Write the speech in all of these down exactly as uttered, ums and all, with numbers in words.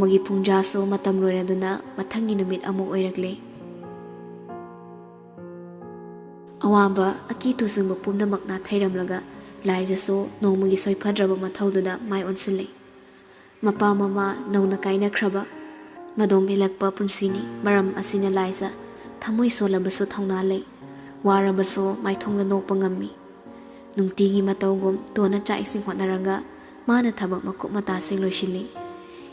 ꯅꯣꯡꯃꯒꯤ ꯄꯨꯡꯖꯥꯁꯨ ꯃꯇꯝ ꯂꯣꯏꯔꯗꯨꯅ ꯃꯊꯪꯒꯤ ꯅꯨꯃꯤꯠ ꯑꯃꯨꯛ ꯑꯣꯏꯔꯛꯂꯦ꯫ ꯑꯋꯥꯕ ꯑꯀꯤ ꯇꯨꯖꯨꯡꯕ ꯄꯨꯝꯅꯃꯛ ꯅꯥꯊꯩꯔꯝꯂꯒ ꯂꯥꯏꯖꯁꯨ ꯅꯣꯡꯃꯒꯤ ꯁꯣꯏꯐꯗ꯭ꯔꯕ ꯃꯊꯧꯗꯨꯗ ꯃꯥꯏ ꯑꯣꯟꯁꯤꯜꯂꯤ꯫ ꯃꯄꯥ ꯃꯃꯥ ꯅꯧꯅ ꯀꯥꯏꯅꯈ꯭ꯔꯕ, ꯃꯗꯣꯝ ꯏꯜꯂꯛꯄ ꯄꯨꯟꯁꯤꯅꯤ꯫ ꯃꯔꯝ ꯑꯁꯤꯅ ꯂꯥꯏꯖ ꯊꯃꯣꯏ ꯁꯣꯜꯂꯕꯁꯨ ꯊꯧꯅꯥ ꯂꯩ꯫ ꯋꯥꯔꯕꯁꯨ ꯃꯥꯏꯊꯣꯡꯗ ꯅꯣꯛꯄ ꯉꯝꯃꯤ꯫ ꯅꯨꯡꯇꯤꯒꯤ ꯃꯇꯧꯒꯨꯝ ꯇꯣꯟꯅ ꯆꯥꯛ ꯏꯁꯤꯡ ꯍꯣꯠꯅꯔꯒ ꯃꯥꯅ ꯊꯕꯛ ꯃꯀꯨꯞ ꯃꯇꯥꯁꯤꯡ ꯂꯣꯏꯁꯤꯜꯂꯤ꯫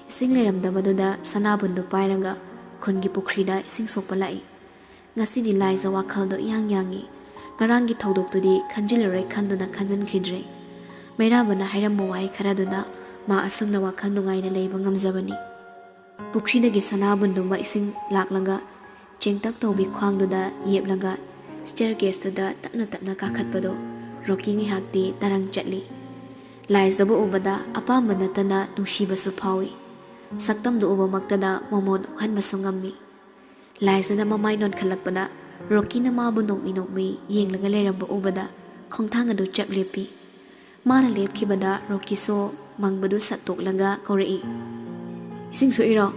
ꯏꯁꯤꯡ ꯂꯩꯔꯝꯗꯕꯗꯨꯗ ꯁꯅꯥꯕꯨꯟꯗꯨ ꯄꯥꯏꯔꯒ ꯈꯨꯟꯒꯤ ꯄꯨꯈ꯭ꯔꯤꯗ ꯏꯁꯤꯡ ꯁꯣꯛꯄ ꯂꯥꯛꯏ꯫ ꯉꯁꯤꯗꯤ ꯂꯥꯏꯖ ꯋꯥꯈꯜꯗꯣ ꯏꯌꯥꯡ ꯌꯥꯡꯉꯤ꯫ ꯉꯔꯥꯡꯒꯤ ꯊꯧꯗꯣꯛꯇꯨꯗꯤ ꯈꯟꯖꯤꯜꯂꯔꯣꯏ ꯈꯟꯗꯨꯅ ꯈꯟꯖꯤꯟꯈꯤꯗ꯭ꯔꯦ꯫ ꯃꯩꯔꯥꯕꯅ ꯍꯥꯏꯔꯝꯕ ꯋꯥꯍꯩ ꯈꯔꯗꯨꯅ ꯃꯥ ꯑꯁꯨꯝꯅ ꯋꯥꯈꯜ ꯅꯨꯡꯉꯥꯏꯅ ꯂꯩꯕ ꯉꯝꯖꯕꯅꯤ꯫ ꯄꯨꯈ꯭ꯔꯤꯗꯒꯤ ꯁꯅꯥꯕꯨꯟꯗꯨꯝꯕ ꯏꯁꯤꯡ ꯂꯥꯛꯂꯒ ꯆꯦꯡꯇꯛ ꯇꯧꯕꯤ ꯈ꯭ꯋꯥꯡꯗꯨꯗ ꯌꯦꯞꯂꯒ ꯁ꯭ꯇꯦꯌꯔ ꯀꯦꯁꯇꯨꯗ ꯇꯞꯅ ꯇꯞꯅ ꯀꯥꯈꯠꯄꯗꯣ ꯔꯣꯀꯤ ꯉꯥꯏꯍꯥꯛꯇꯤ ꯇꯔꯪ ꯆꯠꯂꯤ꯫ ꯂꯥꯏꯖꯕꯨ ꯎꯕꯗ ꯑꯄꯥꯝꯕ ꯅꯠꯇꯅ ꯅꯨꯡꯁꯤꯕꯁꯨ ꯐꯥꯎꯏ꯫ ꯁꯛꯇꯝꯗꯨ ꯎꯕꯃꯛꯇꯗ ꯃꯃꯣꯟ ꯎꯍꯟꯕꯁꯨ ꯉꯝꯃꯤ꯫ ꯂꯥꯏꯖꯅ ꯃꯃꯥꯏ ꯅꯣꯟꯈꯠꯂꯛꯄꯗ ꯔꯣꯀꯤꯅ ꯃꯥꯕꯨ ꯅꯣꯛꯃꯤ ꯅꯣꯛꯃꯤ ꯌꯦꯡꯂꯒ ꯂꯩꯔꯝꯕ ꯎꯕꯗ ꯈꯣꯡꯊꯥꯡ ꯑꯗꯨ ꯆꯞ ꯂꯦꯞꯄꯤ꯫ ꯃꯥꯅ ꯂꯦꯞꯈꯤꯕꯗ ꯔꯣꯀꯤꯁꯨ ꯃꯪꯕꯗꯨ ꯁꯠꯇꯣꯛꯂꯒ ꯀꯧꯔꯛꯏ, "ꯏꯁꯤꯡ ꯁꯣꯛꯏꯔꯣ?"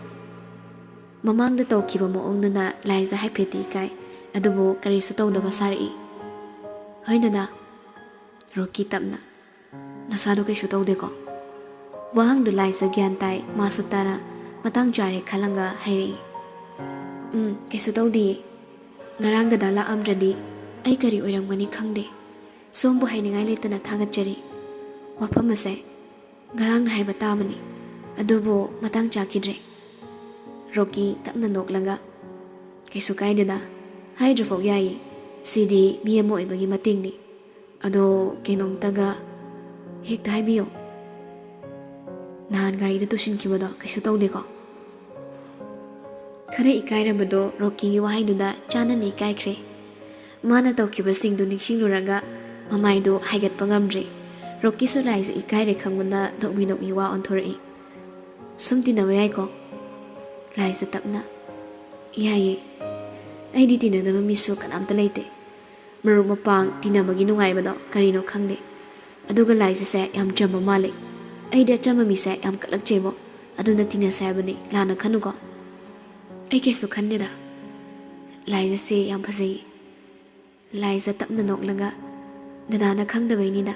ꯃꯃꯥꯡꯗ ꯇꯧꯈꯤꯕ ꯃꯑꯣꯡꯗꯨꯅ ꯂꯥꯏꯖ ꯍꯥꯏꯐꯦꯠꯇꯤ ꯏꯀꯥꯏ, ꯑꯗꯨꯕꯨ ꯀꯔꯤꯁꯨ ꯇꯧꯗꯕ ꯁꯥꯔꯛꯏ꯫ "ꯍꯣꯏ ꯗꯗꯥ," ꯔꯣꯀꯤ ꯇꯞꯅ, "ꯅꯁꯥꯗꯣ ꯀꯩꯁꯨ ꯇꯧꯗꯦꯀꯣ?" ꯋꯥꯍꯪꯗꯨ ꯂꯥꯏꯖ ꯒ꯭ꯌꯥꯟ ꯇꯥꯏ, ꯃꯥꯁꯨ ꯇꯥꯅ ꯃꯇꯥꯡ ꯆꯥꯔꯦ ꯈꯜꯂꯒ ꯍꯥꯏꯔꯛꯏ, "ꯎꯝ, ꯀꯩꯁꯨ ꯇꯧꯗꯤꯌꯦ꯫ ꯉꯔꯥꯡ ꯗꯗꯥ ꯂꯥꯛꯑꯝꯗ꯭ꯔꯗꯤ ꯑꯩ ꯀꯔꯤ ꯑꯣꯏꯔꯝꯒꯅꯤ ꯈꯪꯗꯦ꯫ ꯁꯣꯝꯕꯨ ꯍꯥꯏꯅꯤꯡꯉꯥꯏ ꯂꯩꯇꯅ ꯊꯥꯒꯠꯆꯔꯤ꯫ ꯋꯥꯐꯝ ꯑꯁꯦ ꯉꯔꯥꯡꯅ ꯍꯥꯏꯕ ꯇꯥꯕꯅꯤ, ꯑꯗꯨꯕꯨ ꯃꯇꯥꯡ ꯆꯥꯈꯤꯗ꯭ꯔꯦ꯫" ꯔꯣꯀꯤ ꯇꯞꯅ ꯅꯣꯛꯂꯒ, "ꯀꯩꯁꯨ ꯀꯥꯏꯗꯦꯗ, ꯍꯥꯏꯗ꯭ꯔꯐꯥꯎ ꯌꯥꯏꯌꯦ꯫ ꯁꯤꯗꯤ ꯃꯤ ꯑꯃ ꯑꯣꯏꯕꯒꯤ ꯃꯇꯦꯡꯅꯤ꯫ ꯑꯗꯣ ꯀꯩꯅꯣꯝꯇꯒ ꯍꯦꯛꯇ ꯍꯥꯏꯕꯤꯌꯣ꯫ ꯅꯍꯥꯟ ꯒꯥꯔꯤꯗ ꯇꯨꯁꯤꯟꯈꯤꯕꯗꯣ ꯀꯩꯁꯨ ꯇꯧꯗꯦꯀꯣ?" ꯈꯔ ꯏꯀꯥꯏꯔꯕꯗꯣ ꯔꯣꯀꯤꯒꯤ ꯋꯥꯍꯩꯗꯨꯗ ꯆꯥꯟꯅꯅ ꯏꯀꯥꯏꯈ꯭ꯔꯦ꯫ ꯃꯥꯅ ꯇꯧꯈꯤꯕꯁꯤꯡꯗꯨ ꯅꯤꯡꯁꯤꯡꯂꯨꯔꯒ ꯃꯃꯥꯏꯗꯨ ꯍꯥꯏꯒꯠꯄ ꯉꯝꯗ꯭ꯔꯦ꯫ ꯔꯣꯀꯤꯁꯨ ꯂꯥꯏꯖ ꯏꯀꯥꯏꯔꯦ ꯈꯪꯕꯅ ꯅꯣꯛꯃꯤ ꯅꯣꯛꯃꯤ ꯋꯥ ꯑꯣꯟꯊꯣꯔꯛꯏ, "ꯁꯨꯝ ꯇꯤꯟꯅꯕ ꯌꯥꯏꯀꯣ?" ꯂꯥꯏꯖ ꯇꯞꯅ, "ꯌꯥꯏꯌꯦ꯫ ꯑꯩꯗꯤ ꯇꯤꯟꯅꯗꯕ ꯃꯤꯁꯨ ꯀꯅꯥꯝꯇ ꯂꯩꯇꯦ꯫ ꯃꯔꯨꯞ ꯃꯄꯥꯡ ꯇꯤꯟꯅꯕꯒꯤ ꯅꯨꯡꯉꯥꯏꯕꯗꯣ ꯀꯔꯤꯅꯣ ꯈꯪꯗꯦ꯫ ꯑꯗꯨꯒ ꯂꯥꯏꯖꯁꯦ ꯌꯥꯝ ꯆꯝꯕ ꯃꯥꯜꯂꯦ꯫ ꯑꯩꯗꯤ ꯑꯆꯝꯕ ꯃꯤꯁꯦ ꯌꯥꯝ ꯀꯠꯂꯛꯆꯩꯕꯣ꯫ ꯑꯗꯨꯅ ꯇꯤꯟꯅꯁꯦ ꯍꯥꯏꯕꯅꯤ, ꯂꯥꯟꯅ ꯈꯟꯅꯨꯀꯣ꯫ ꯑꯩ ꯀꯩꯁꯨ ꯈꯟꯗꯦꯗ꯫ ꯂꯥꯏꯖꯁꯦ ꯌꯥꯝ ꯐꯖꯩ꯫ ꯂꯥꯏꯖ ꯇꯞꯅ ꯅꯣꯛꯂꯒ, "ꯗꯗꯥꯅ ꯈꯪꯗꯕꯩꯅꯤꯗ"꯫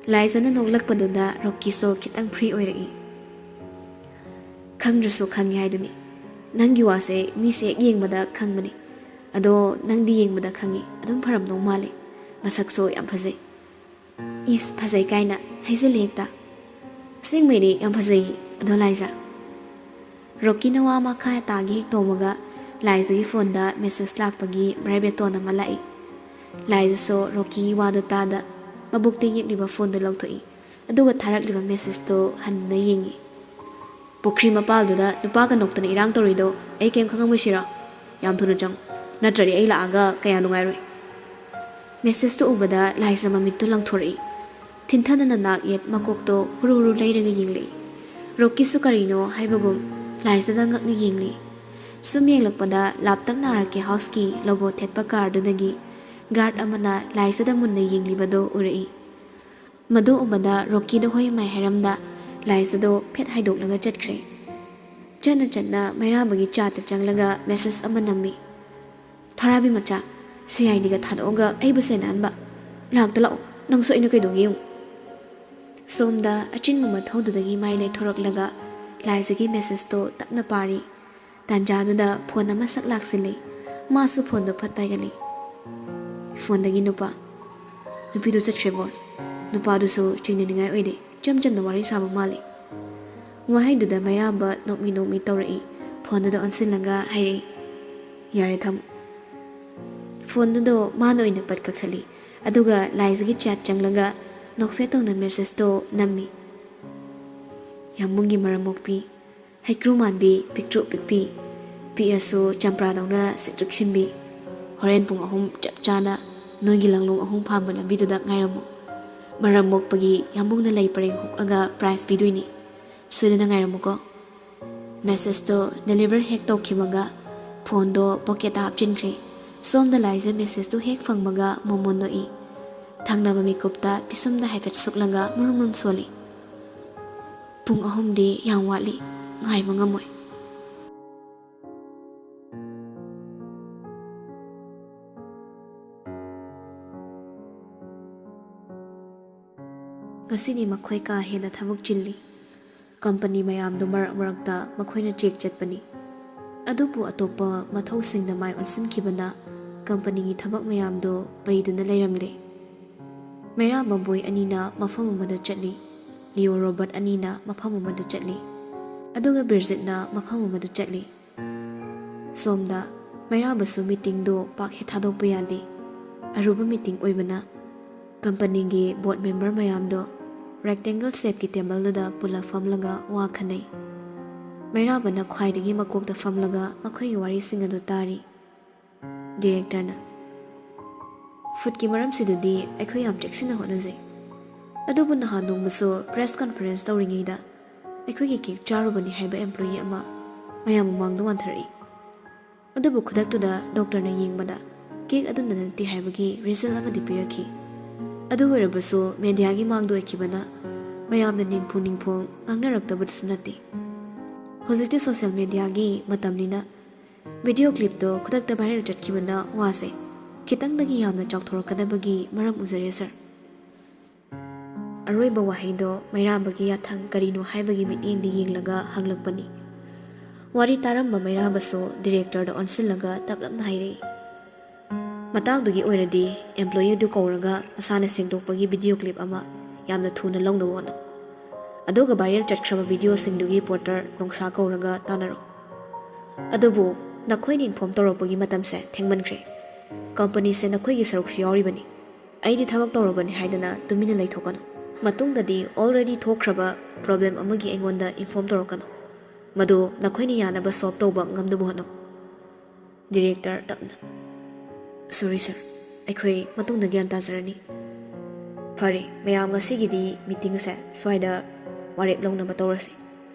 ꯂꯥꯏꯖꯅ ꯅꯣꯛꯂꯛꯄꯗꯨꯗ ꯔꯣꯀꯤꯁꯨ ꯈꯤꯇꯪ ꯐ꯭ꯔꯤ ꯑꯣꯏꯔꯛꯏ꯫ "ꯈꯪꯗ꯭ꯔꯁꯨ ꯈꯪꯉꯦ ꯍꯥꯏꯗꯨꯅꯤ꯫ ꯅꯪꯒꯤ ꯋꯥꯁꯦ ꯃꯤꯁꯦ ꯍꯦꯛ ꯌꯦꯡꯕꯗ ꯈꯪꯕꯅꯤ꯫ ꯑꯗꯣ ꯅꯪꯗꯤ ꯌꯦꯡꯕꯗ ꯈꯪꯉꯤ, ꯑꯗꯨꯝ ꯐꯔꯝꯗꯧ ꯃꯥꯜꯂꯦ꯫ ꯃꯁꯛꯁꯨ ꯌꯥꯝ ꯐꯖꯩ"꯫ "ꯏꯁ, ꯐꯖꯩ ꯀꯥꯏꯅ ꯍꯥꯏꯖꯤꯜꯂꯦ ꯍꯦꯛꯇ꯫ ꯑꯁꯦꯡꯕꯩꯅꯦ, ꯌꯥꯝ ꯐꯖꯩ꯫ ꯑꯗꯣ ꯂꯥꯏꯖ"꯫ ꯔꯣꯀꯤꯅ ꯋꯥ ꯃꯈꯥ ꯇꯥꯒꯦ ꯍꯦꯛ ꯇꯧꯕꯒ ꯂꯥꯏꯖꯒꯤ ꯐꯣꯟꯗ ꯃꯦꯁꯦꯖ ꯂꯥꯛꯄꯒꯤ ꯚꯥꯏꯕ꯭ꯔꯦꯇꯣꯟ ꯑꯃ ꯂꯥꯛꯏ꯫ ꯂꯥꯏꯖꯁꯨ ꯔꯣꯀꯤꯒꯤ ꯋꯥꯗꯨ ꯇꯥꯗ ꯃꯕꯨꯛꯇ ꯌꯦꯛꯂꯤꯕ ꯐꯣꯟꯗꯨ ꯂꯧꯊꯣꯛꯏ꯫ ꯑꯗꯨꯒ ꯊꯥꯔꯛꯂꯤꯕ ꯃꯦꯁꯦꯖꯇꯨ ꯍꯟꯅ ꯌꯦꯡꯉꯤ꯫ "ꯄꯨꯈ꯭ꯔꯤ ꯃꯄꯥꯜꯗꯨꯗ ꯅꯨꯄꯥꯒ ꯅꯣꯛꯇꯅ ꯏꯔꯥꯡ ꯇꯧꯔꯤꯗꯣ ꯑꯩ ꯀꯩꯝ ꯈꯪꯉꯝꯃꯣꯏꯁꯤꯔꯣ? ꯌꯥꯝ ꯊꯨꯅ ꯆꯪꯉꯨ, ꯅꯠꯇ꯭ꯔꯗꯤ ꯑꯩ ꯂꯥꯛꯑꯒ ꯀꯌꯥ ꯅꯨꯡꯉꯥꯏꯔꯣꯏ"꯫ ꯃꯦꯁꯦꯖꯇꯨ ꯎꯕꯗ ꯂꯥꯏꯖ ꯃꯃꯤꯠꯇꯨ ꯂꯪꯊꯣꯔꯛꯏ꯫ ꯊꯤꯟꯊꯗꯅ ꯅꯥꯛ ꯌꯦꯠ ꯃꯀꯣꯛꯇꯣ ꯍꯨꯔꯨ ꯍꯨꯔꯨ ꯂꯩꯔꯒ ꯌꯦꯡꯂꯛꯏ꯫ ꯔꯣꯀꯤꯁꯨ ꯀꯔꯤꯅꯣ ꯍꯥꯏꯕꯒꯨꯝ ꯂꯥꯏꯖꯗ ꯉꯛꯅ ꯌꯦꯡꯂꯤ꯫ ꯁꯨꯝ ꯌꯦꯡꯂꯛꯄꯗ ꯂꯥꯞꯇꯛꯅ ꯑꯥꯔ ꯀꯦ ꯍꯥꯎꯁꯀꯤ ꯂꯣꯒꯣ ꯊꯦꯠꯄ ꯀꯥꯔꯗꯨꯗꯒꯤ ꯒꯥꯔꯗ ꯑꯃꯅ ꯂꯥꯏꯖꯗ ꯃꯨꯟꯅ ꯌꯦꯡꯂꯤꯕꯗꯣ ꯎꯔꯛꯏ꯫ ꯃꯗꯨ ꯎꯕꯗ ꯔꯣꯀꯤꯗ ꯍꯣꯏ ꯃꯥꯏ ꯍꯥꯏꯔꯝꯗ ꯂꯥꯏꯖꯗꯣ ꯐꯦꯠ ꯍꯥꯏꯗꯣꯛꯂꯒ ꯆꯠꯈ꯭ꯔꯦ꯫ ꯆꯠꯅ ꯆꯠꯅ ꯃꯩꯔꯥꯕꯒꯤ ꯆꯥꯠꯇ ꯆꯪꯂꯒ ꯃꯦꯁꯦꯖ ꯑꯃ ꯅꯝꯃꯤ꯫ "ꯊꯥꯔꯥꯕꯤ ꯃꯆꯥ, ꯁꯤ ꯑꯥꯏ ꯗꯤꯒ ꯊꯥꯗꯣꯛꯑꯒ ꯑꯩꯕꯨ ꯁꯦꯟꯅꯍꯟꯕ꯫ ꯂꯥꯛꯇ ꯂꯥꯛꯑꯣ, ꯅꯪꯁꯨ ꯑꯩꯅ ꯀꯩꯗꯧꯒꯦ ꯌꯦꯡꯉꯨ"꯫ ꯁꯣꯝꯗ ꯑꯆꯤꯟꯕ ꯃꯊꯧꯗꯨꯗꯒꯤ ꯃꯥꯏ ꯂꯩꯊꯣꯔꯛꯂꯒ ꯂꯥꯏꯖꯒꯤ ꯃꯦꯁꯦꯖꯇꯣ ꯇꯞꯅ ꯄꯥꯔꯤ꯫ ꯇꯥꯟꯖꯥꯗꯨꯗ ꯐꯣꯟ ꯑꯃ ꯁꯛ ꯂꯥꯛꯁꯤꯜꯂꯤ꯫ ꯃꯥꯁꯨ ꯐꯣꯟꯗꯣ ꯐꯠ ꯄꯥꯏꯒꯠꯂꯤ꯫ ꯐꯣꯟꯗꯒꯤ ꯅꯨꯄꯥ꯫ "ꯅꯨꯄꯤꯗꯨ ꯆꯠꯈ꯭ꯔꯦ ꯕꯣꯁ꯫ ꯅꯨꯄꯥꯗꯨꯁꯨ ꯆꯤꯡꯅꯅꯤꯡꯉꯥꯏ ꯑꯣꯏꯗꯦ, ꯏꯆꯝ ꯆꯝꯅ ꯋꯥꯔꯤ ꯁꯥꯕ ꯃꯥꯜꯂꯤ"꯫ ꯋꯥꯍꯩꯗꯨꯗ ꯃꯩꯔꯥꯕ ꯅꯣꯛꯃꯤ ꯅꯣꯛꯃꯤ ꯇꯧꯔꯛꯏ꯫ ꯐꯣꯟꯗꯨꯗ ꯑꯣꯟꯁꯤꯜꯂꯒ ꯍꯥꯏꯔꯛꯏ, "ꯌꯥꯔꯦ, ꯊꯝꯃꯣ"꯫ ꯐꯣꯟꯗꯨꯗꯣ ꯃꯥꯅ ꯑꯣꯏꯅ ꯄꯠ ꯀꯛꯊꯠꯂꯤ꯫ ꯑꯗꯨꯒ ꯂꯥꯏꯖꯒꯤ ꯆꯦꯠ ꯆꯪꯂꯒ ꯅꯣꯛꯐꯦꯠ ꯇꯧꯅ ꯃꯦꯁꯦꯖꯇꯣ ꯅꯝꯃꯤ꯫ "ꯌꯥꯝꯕꯨꯡꯒꯤ ꯃꯔꯝ ꯃꯣꯛꯄꯤ, ꯍꯩꯀ꯭ꯔꯨ ꯃꯥꯟꯕꯤ, ꯄꯤꯛꯇ꯭ꯔꯨ ꯄꯤꯛꯄꯤ, ꯄꯤꯛꯑꯁꯨ ꯆꯝꯄ꯭ꯔꯥꯗꯧꯅ ꯁꯤꯛꯇ꯭ꯔꯤꯛ ꯁꯤꯟꯕꯤ, ꯍꯣꯔꯦꯟ ꯄꯨꯡ ꯑꯍꯨꯝ ꯆꯞ ꯆꯥꯅ ꯅꯣꯏꯒꯤ ꯂꯪꯂꯣꯡ ꯑꯍꯨꯝ ꯐꯥꯝꯕ ꯂꯝꯕꯤꯗꯨꯗ ꯉꯥꯏꯔꯝꯃꯨ꯫ ꯃꯔꯝ ꯃꯣꯛꯄꯒꯤ ꯌꯥꯝꯕꯨꯡꯅ ꯂꯩ ꯄꯔꯦꯡ ꯍꯨꯛꯑꯒ ꯄ꯭ꯔꯥꯏꯖ ꯄꯤꯗꯣꯏꯅꯤ꯫ ꯁꯣꯏꯗꯅ ꯉꯥꯏꯔꯝꯃꯨꯀꯣ"꯫ ꯃꯦꯁꯦꯖꯇꯣ ꯗꯦꯂꯤꯚꯔ ꯍꯦꯛ ꯇꯧꯈꯤꯕꯒ ꯐꯣꯟꯗꯣ ꯄꯣꯀꯦꯠꯇ ꯍꯥꯞꯆꯤꯟꯈ꯭ꯔꯦ꯫ ꯁꯣꯝꯗ ꯂꯥꯏꯖ ꯃꯦꯁꯦꯖꯇꯨ ꯍꯦꯛ ꯐꯪꯕꯒ ꯃꯣꯃꯣꯟ ꯅꯣꯛꯏ꯫ ꯊꯪꯅꯕ ꯃꯤꯀꯨꯞꯇ ꯄꯤꯁꯨꯝꯗ ꯍꯥꯏꯐꯦꯠ ꯁꯨꯛꯂꯒ ꯃꯔꯨꯝ ꯃꯔꯨꯝ ꯁꯣꯜꯂꯤ꯫ ꯄꯨꯡ ꯑꯍꯨꯝꯗꯤ ꯌꯥꯝ ꯋꯥꯠꯂꯤ, ꯉꯥꯏꯕ ꯉꯝꯃꯣꯏ꯫ ꯉꯁꯤꯗꯤ ꯃꯈꯣꯏ ꯀꯥ ꯍꯦꯟꯅ ꯊꯕꯛ ꯆꯤꯜꯂꯤ꯫ ꯀꯝꯄꯅꯤ ꯃꯌꯥꯝꯗꯨ ꯃꯔꯛ ꯃꯔꯛꯇ ꯃꯈꯣꯏꯅ ꯆꯦꯛ ꯆꯠꯄꯅꯤ꯫ ꯑꯗꯨꯕꯨ ꯑꯇꯣꯞꯄ ꯃꯊꯧꯁꯤꯡꯗ ꯃꯥꯏ ꯑꯣꯟꯁꯤꯟꯈꯤꯕꯅ ꯀꯝꯄꯅꯤꯒꯤ ꯊꯕꯛ ꯃꯌꯥꯝꯗꯨ ꯄꯩꯗꯨꯅ ꯂꯩꯔꯝꯂꯦ꯫ ꯃꯩꯔꯥ ꯃꯕꯣꯏ ꯑꯅꯤꯅ ꯃꯐꯝ ꯑꯃꯗ ꯆꯠꯂꯤ꯫ ꯂꯤꯑꯣ ꯔꯣꯕꯔꯠ ꯑꯅꯤꯅ ꯃꯐꯝ ꯑꯃꯗ ꯆꯠꯂꯤ꯫ ꯑꯗꯨꯒ ꯕꯤꯔꯖꯤꯠꯅ ꯃꯐꯝ ꯑꯃꯗ ꯆꯠꯂꯤ꯫ ꯁꯣꯝꯗ ꯃꯩꯔꯥꯕꯁꯨ ꯃꯤꯇꯤꯡꯗꯣ ꯄꯥꯛ ꯍꯦꯛ ꯊꯥꯗꯣꯛꯄ ꯌꯥꯗꯦ꯫ ꯑꯔꯨꯕ ꯃꯤꯇꯤꯡ ꯑꯣꯏꯕꯅ ꯀꯝꯄꯅꯤꯒꯤ ꯕꯣꯔꯗ ꯃꯦꯝꯕꯔ ꯃꯌꯥꯝꯗꯣ ꯔꯦꯛꯇꯦꯡꯒꯜ ꯁꯦꯞꯀꯤ ꯇꯦꯕꯜꯗꯨꯗ ꯄꯨꯂꯞ ꯐꯝꯂꯒ ꯋꯥ ꯈꯟꯅꯩ꯫ ꯃꯩꯔꯥꯕꯅ ꯈ꯭ꯋꯥꯏꯗꯒꯤ ꯃꯀꯣꯛꯇ ꯐꯝꯂꯒ ꯃꯈꯣꯏꯒꯤ ꯋꯥꯔꯤꯁꯤꯡ ꯑꯗꯨ ꯇꯥꯔꯤ꯫ ꯗꯤꯔꯦꯛꯇꯔꯅ, "ꯐꯨꯗꯀꯤ ꯃꯔꯝꯁꯤꯗꯗꯤ ꯑꯩꯈꯣꯏ ꯌꯥꯝ ꯆꯦꯛꯁꯤꯟꯅ ꯍꯣꯠꯅꯖꯩ꯫ ꯑꯗꯨꯕꯨ ꯅꯍꯥꯟ ꯅꯣꯡꯃꯁꯨ ꯄ꯭ꯔꯦꯁ ꯀꯟꯐꯔꯦꯟꯁ ꯇꯧꯔꯤꯉꯩꯗ ꯑꯩꯈꯣꯏꯒꯤ ꯀꯦꯛ ꯆꯥꯔꯨꯕꯅꯤ ꯍꯥꯏꯕ ꯑꯦꯝꯄ꯭ꯂꯣꯌꯤ ꯑꯃ ꯃꯌꯥꯝ ꯃꯃꯥꯡꯗ ꯋꯥꯟꯊꯔꯛꯏ꯫ ꯑꯗꯨꯕꯨ ꯈꯨꯗꯛꯇꯨꯗ ꯗꯣꯛꯇꯔꯅ ꯌꯦꯡꯕꯗ ꯀꯦꯛ ꯑꯗꯨꯅ ꯅꯠꯇꯦ ꯍꯥꯏꯕꯒꯤ ꯔꯤꯖꯜ ꯑꯃꯗꯤ ꯄꯤꯔꯛꯈꯤ꯫ ꯑꯗꯨ ꯑꯣꯏꯔꯕꯁꯨ ꯃꯦꯗꯤꯌꯥꯒꯤ ꯃꯥꯡꯗ ꯑꯣꯏꯈꯤꯕꯅ ꯃꯌꯥꯝꯅ ꯅꯤꯡꯐꯨ ꯅꯤꯡꯐꯣꯡ ꯉꯥꯡꯅꯔꯛꯇꯕꯗꯁꯨ ꯅꯠꯇꯦ꯫ ꯍꯧꯖꯤꯛꯇꯤ ꯁꯣꯁꯤꯌꯦꯜ ꯃꯦꯗꯤꯌꯥꯒꯤ ꯃꯇꯝꯅꯤꯅ ꯚꯤꯗꯤꯑꯣ ꯀ꯭ꯂꯤꯞꯇꯣ ꯈꯨꯗꯛꯇ ꯚꯥꯏꯔꯦꯜ ꯆꯠꯈꯤꯕꯅ ꯋꯥꯁꯦ ꯈꯤꯇꯪꯗꯒꯤ ꯌꯥꯝꯅ ꯆꯥꯎꯊꯣꯔꯛꯀꯗꯕꯒꯤ ꯃꯔꯝ ꯎꯖꯔꯦ, ꯁꯥꯔ꯫" ꯑꯔꯣꯏꯕ ꯋꯥꯍꯩꯗꯣ ꯃꯩꯔꯥꯕꯒꯤ ꯌꯥꯊꯪ ꯀꯔꯤꯅꯣ ꯍꯥꯏꯕꯒꯤ ꯃꯤꯠꯌꯦꯡꯗ ꯌꯦꯡꯂꯒ ꯍꯪꯂꯛꯄꯅꯤ꯫ ꯋꯥꯔꯤ ꯇꯥꯔꯝꯕ ꯃꯩꯔꯥꯕꯁꯨ ꯗꯤꯔꯦꯛꯇꯔꯗ ꯑꯣꯟꯁꯤꯜꯂꯒ ꯇꯞꯂꯞꯅ ꯍꯥꯏꯔꯛꯏ, "ꯃꯇꯥꯡꯗꯨꯒꯤ ꯑꯣꯏꯔꯗꯤ ꯑꯦꯝꯄ꯭ꯂꯣꯌꯤ ꯑꯗꯨ ꯀꯧꯔꯒ ꯃꯁꯥꯅ ꯁꯦꯡꯗꯣꯛꯄꯒꯤ ꯚꯤꯗꯤꯑꯣ ꯀ꯭ꯂꯤꯞ ꯑꯃ ꯌꯥꯝꯅ ꯊꯨꯅ ꯂꯧꯅꯕ ꯍꯣꯠꯅꯧ꯫ ꯑꯗꯨꯒ ꯚꯥꯏꯔꯦꯜ ꯆꯠꯈ꯭ꯔꯕ ꯚꯤꯗꯤꯑꯣꯁꯤꯡꯗꯨꯒꯤ ꯄꯣꯔꯇꯔ ꯅꯣꯡꯁꯥ ꯀꯧꯔꯒ ꯇꯥꯟꯅꯔꯣ꯫ ꯑꯗꯨꯕꯨ ꯅꯈꯣꯏꯅ ꯏꯟꯐꯣꯔꯝ ꯇꯧꯔꯛꯄꯒꯤ ꯃꯇꯝꯁꯦ ꯊꯦꯡꯃꯟꯈ꯭ꯔꯦ꯫ ꯀꯝꯄꯅꯤꯁꯦ ꯅꯈꯣꯏꯒꯤ ꯁꯔꯨꯛꯁꯨ ꯌꯥꯎꯔꯤꯕꯅꯤ꯫ ꯑꯩꯗꯤ ꯊꯕꯛ ꯇꯧꯔꯕꯅꯤ ꯍꯥꯏꯗꯅ ꯇꯨꯃꯤꯟꯅ ꯂꯩꯊꯣꯛꯀꯅꯨ꯫ ꯃꯇꯨꯡꯗꯗꯤ ꯑꯣꯜꯔꯦꯗꯤ ꯊꯣꯛꯈ꯭ꯔꯕ ꯄ꯭ꯔꯣꯕ꯭ꯂꯦꯝ ꯑꯃꯒꯤ ꯑꯩꯉꯣꯟꯗ ꯏꯟꯐꯣꯔꯝ ꯇꯧꯔꯛꯀꯅꯨ꯫ ꯃꯗꯨ ꯅꯈꯣꯏꯅ ꯌꯥꯅꯕ ꯁꯣꯜꯕ ꯇꯧꯕ ꯉꯝꯅꯕ ꯍꯣꯠꯅꯧ꯫" ꯗꯤꯔꯦꯛꯇꯔ ꯇꯞꯅ, "ꯁꯣꯔꯤ ꯁꯥꯔ, ꯑꯩꯈꯣꯏ ꯃꯇꯨꯡꯗ ꯒ꯭ꯌꯥꯟ ꯇꯥꯖꯔꯅꯤ꯫ ꯐꯔꯦ, ꯃꯌꯥꯝ, ꯉꯁꯤꯒꯤꯗꯤ ꯃꯤꯇꯤꯡ ꯑꯁꯦ ꯁ꯭ꯋꯥꯏꯗ ꯋꯥꯔꯦꯞ ꯂꯧꯅꯕ ꯇꯧꯔꯁꯤ꯫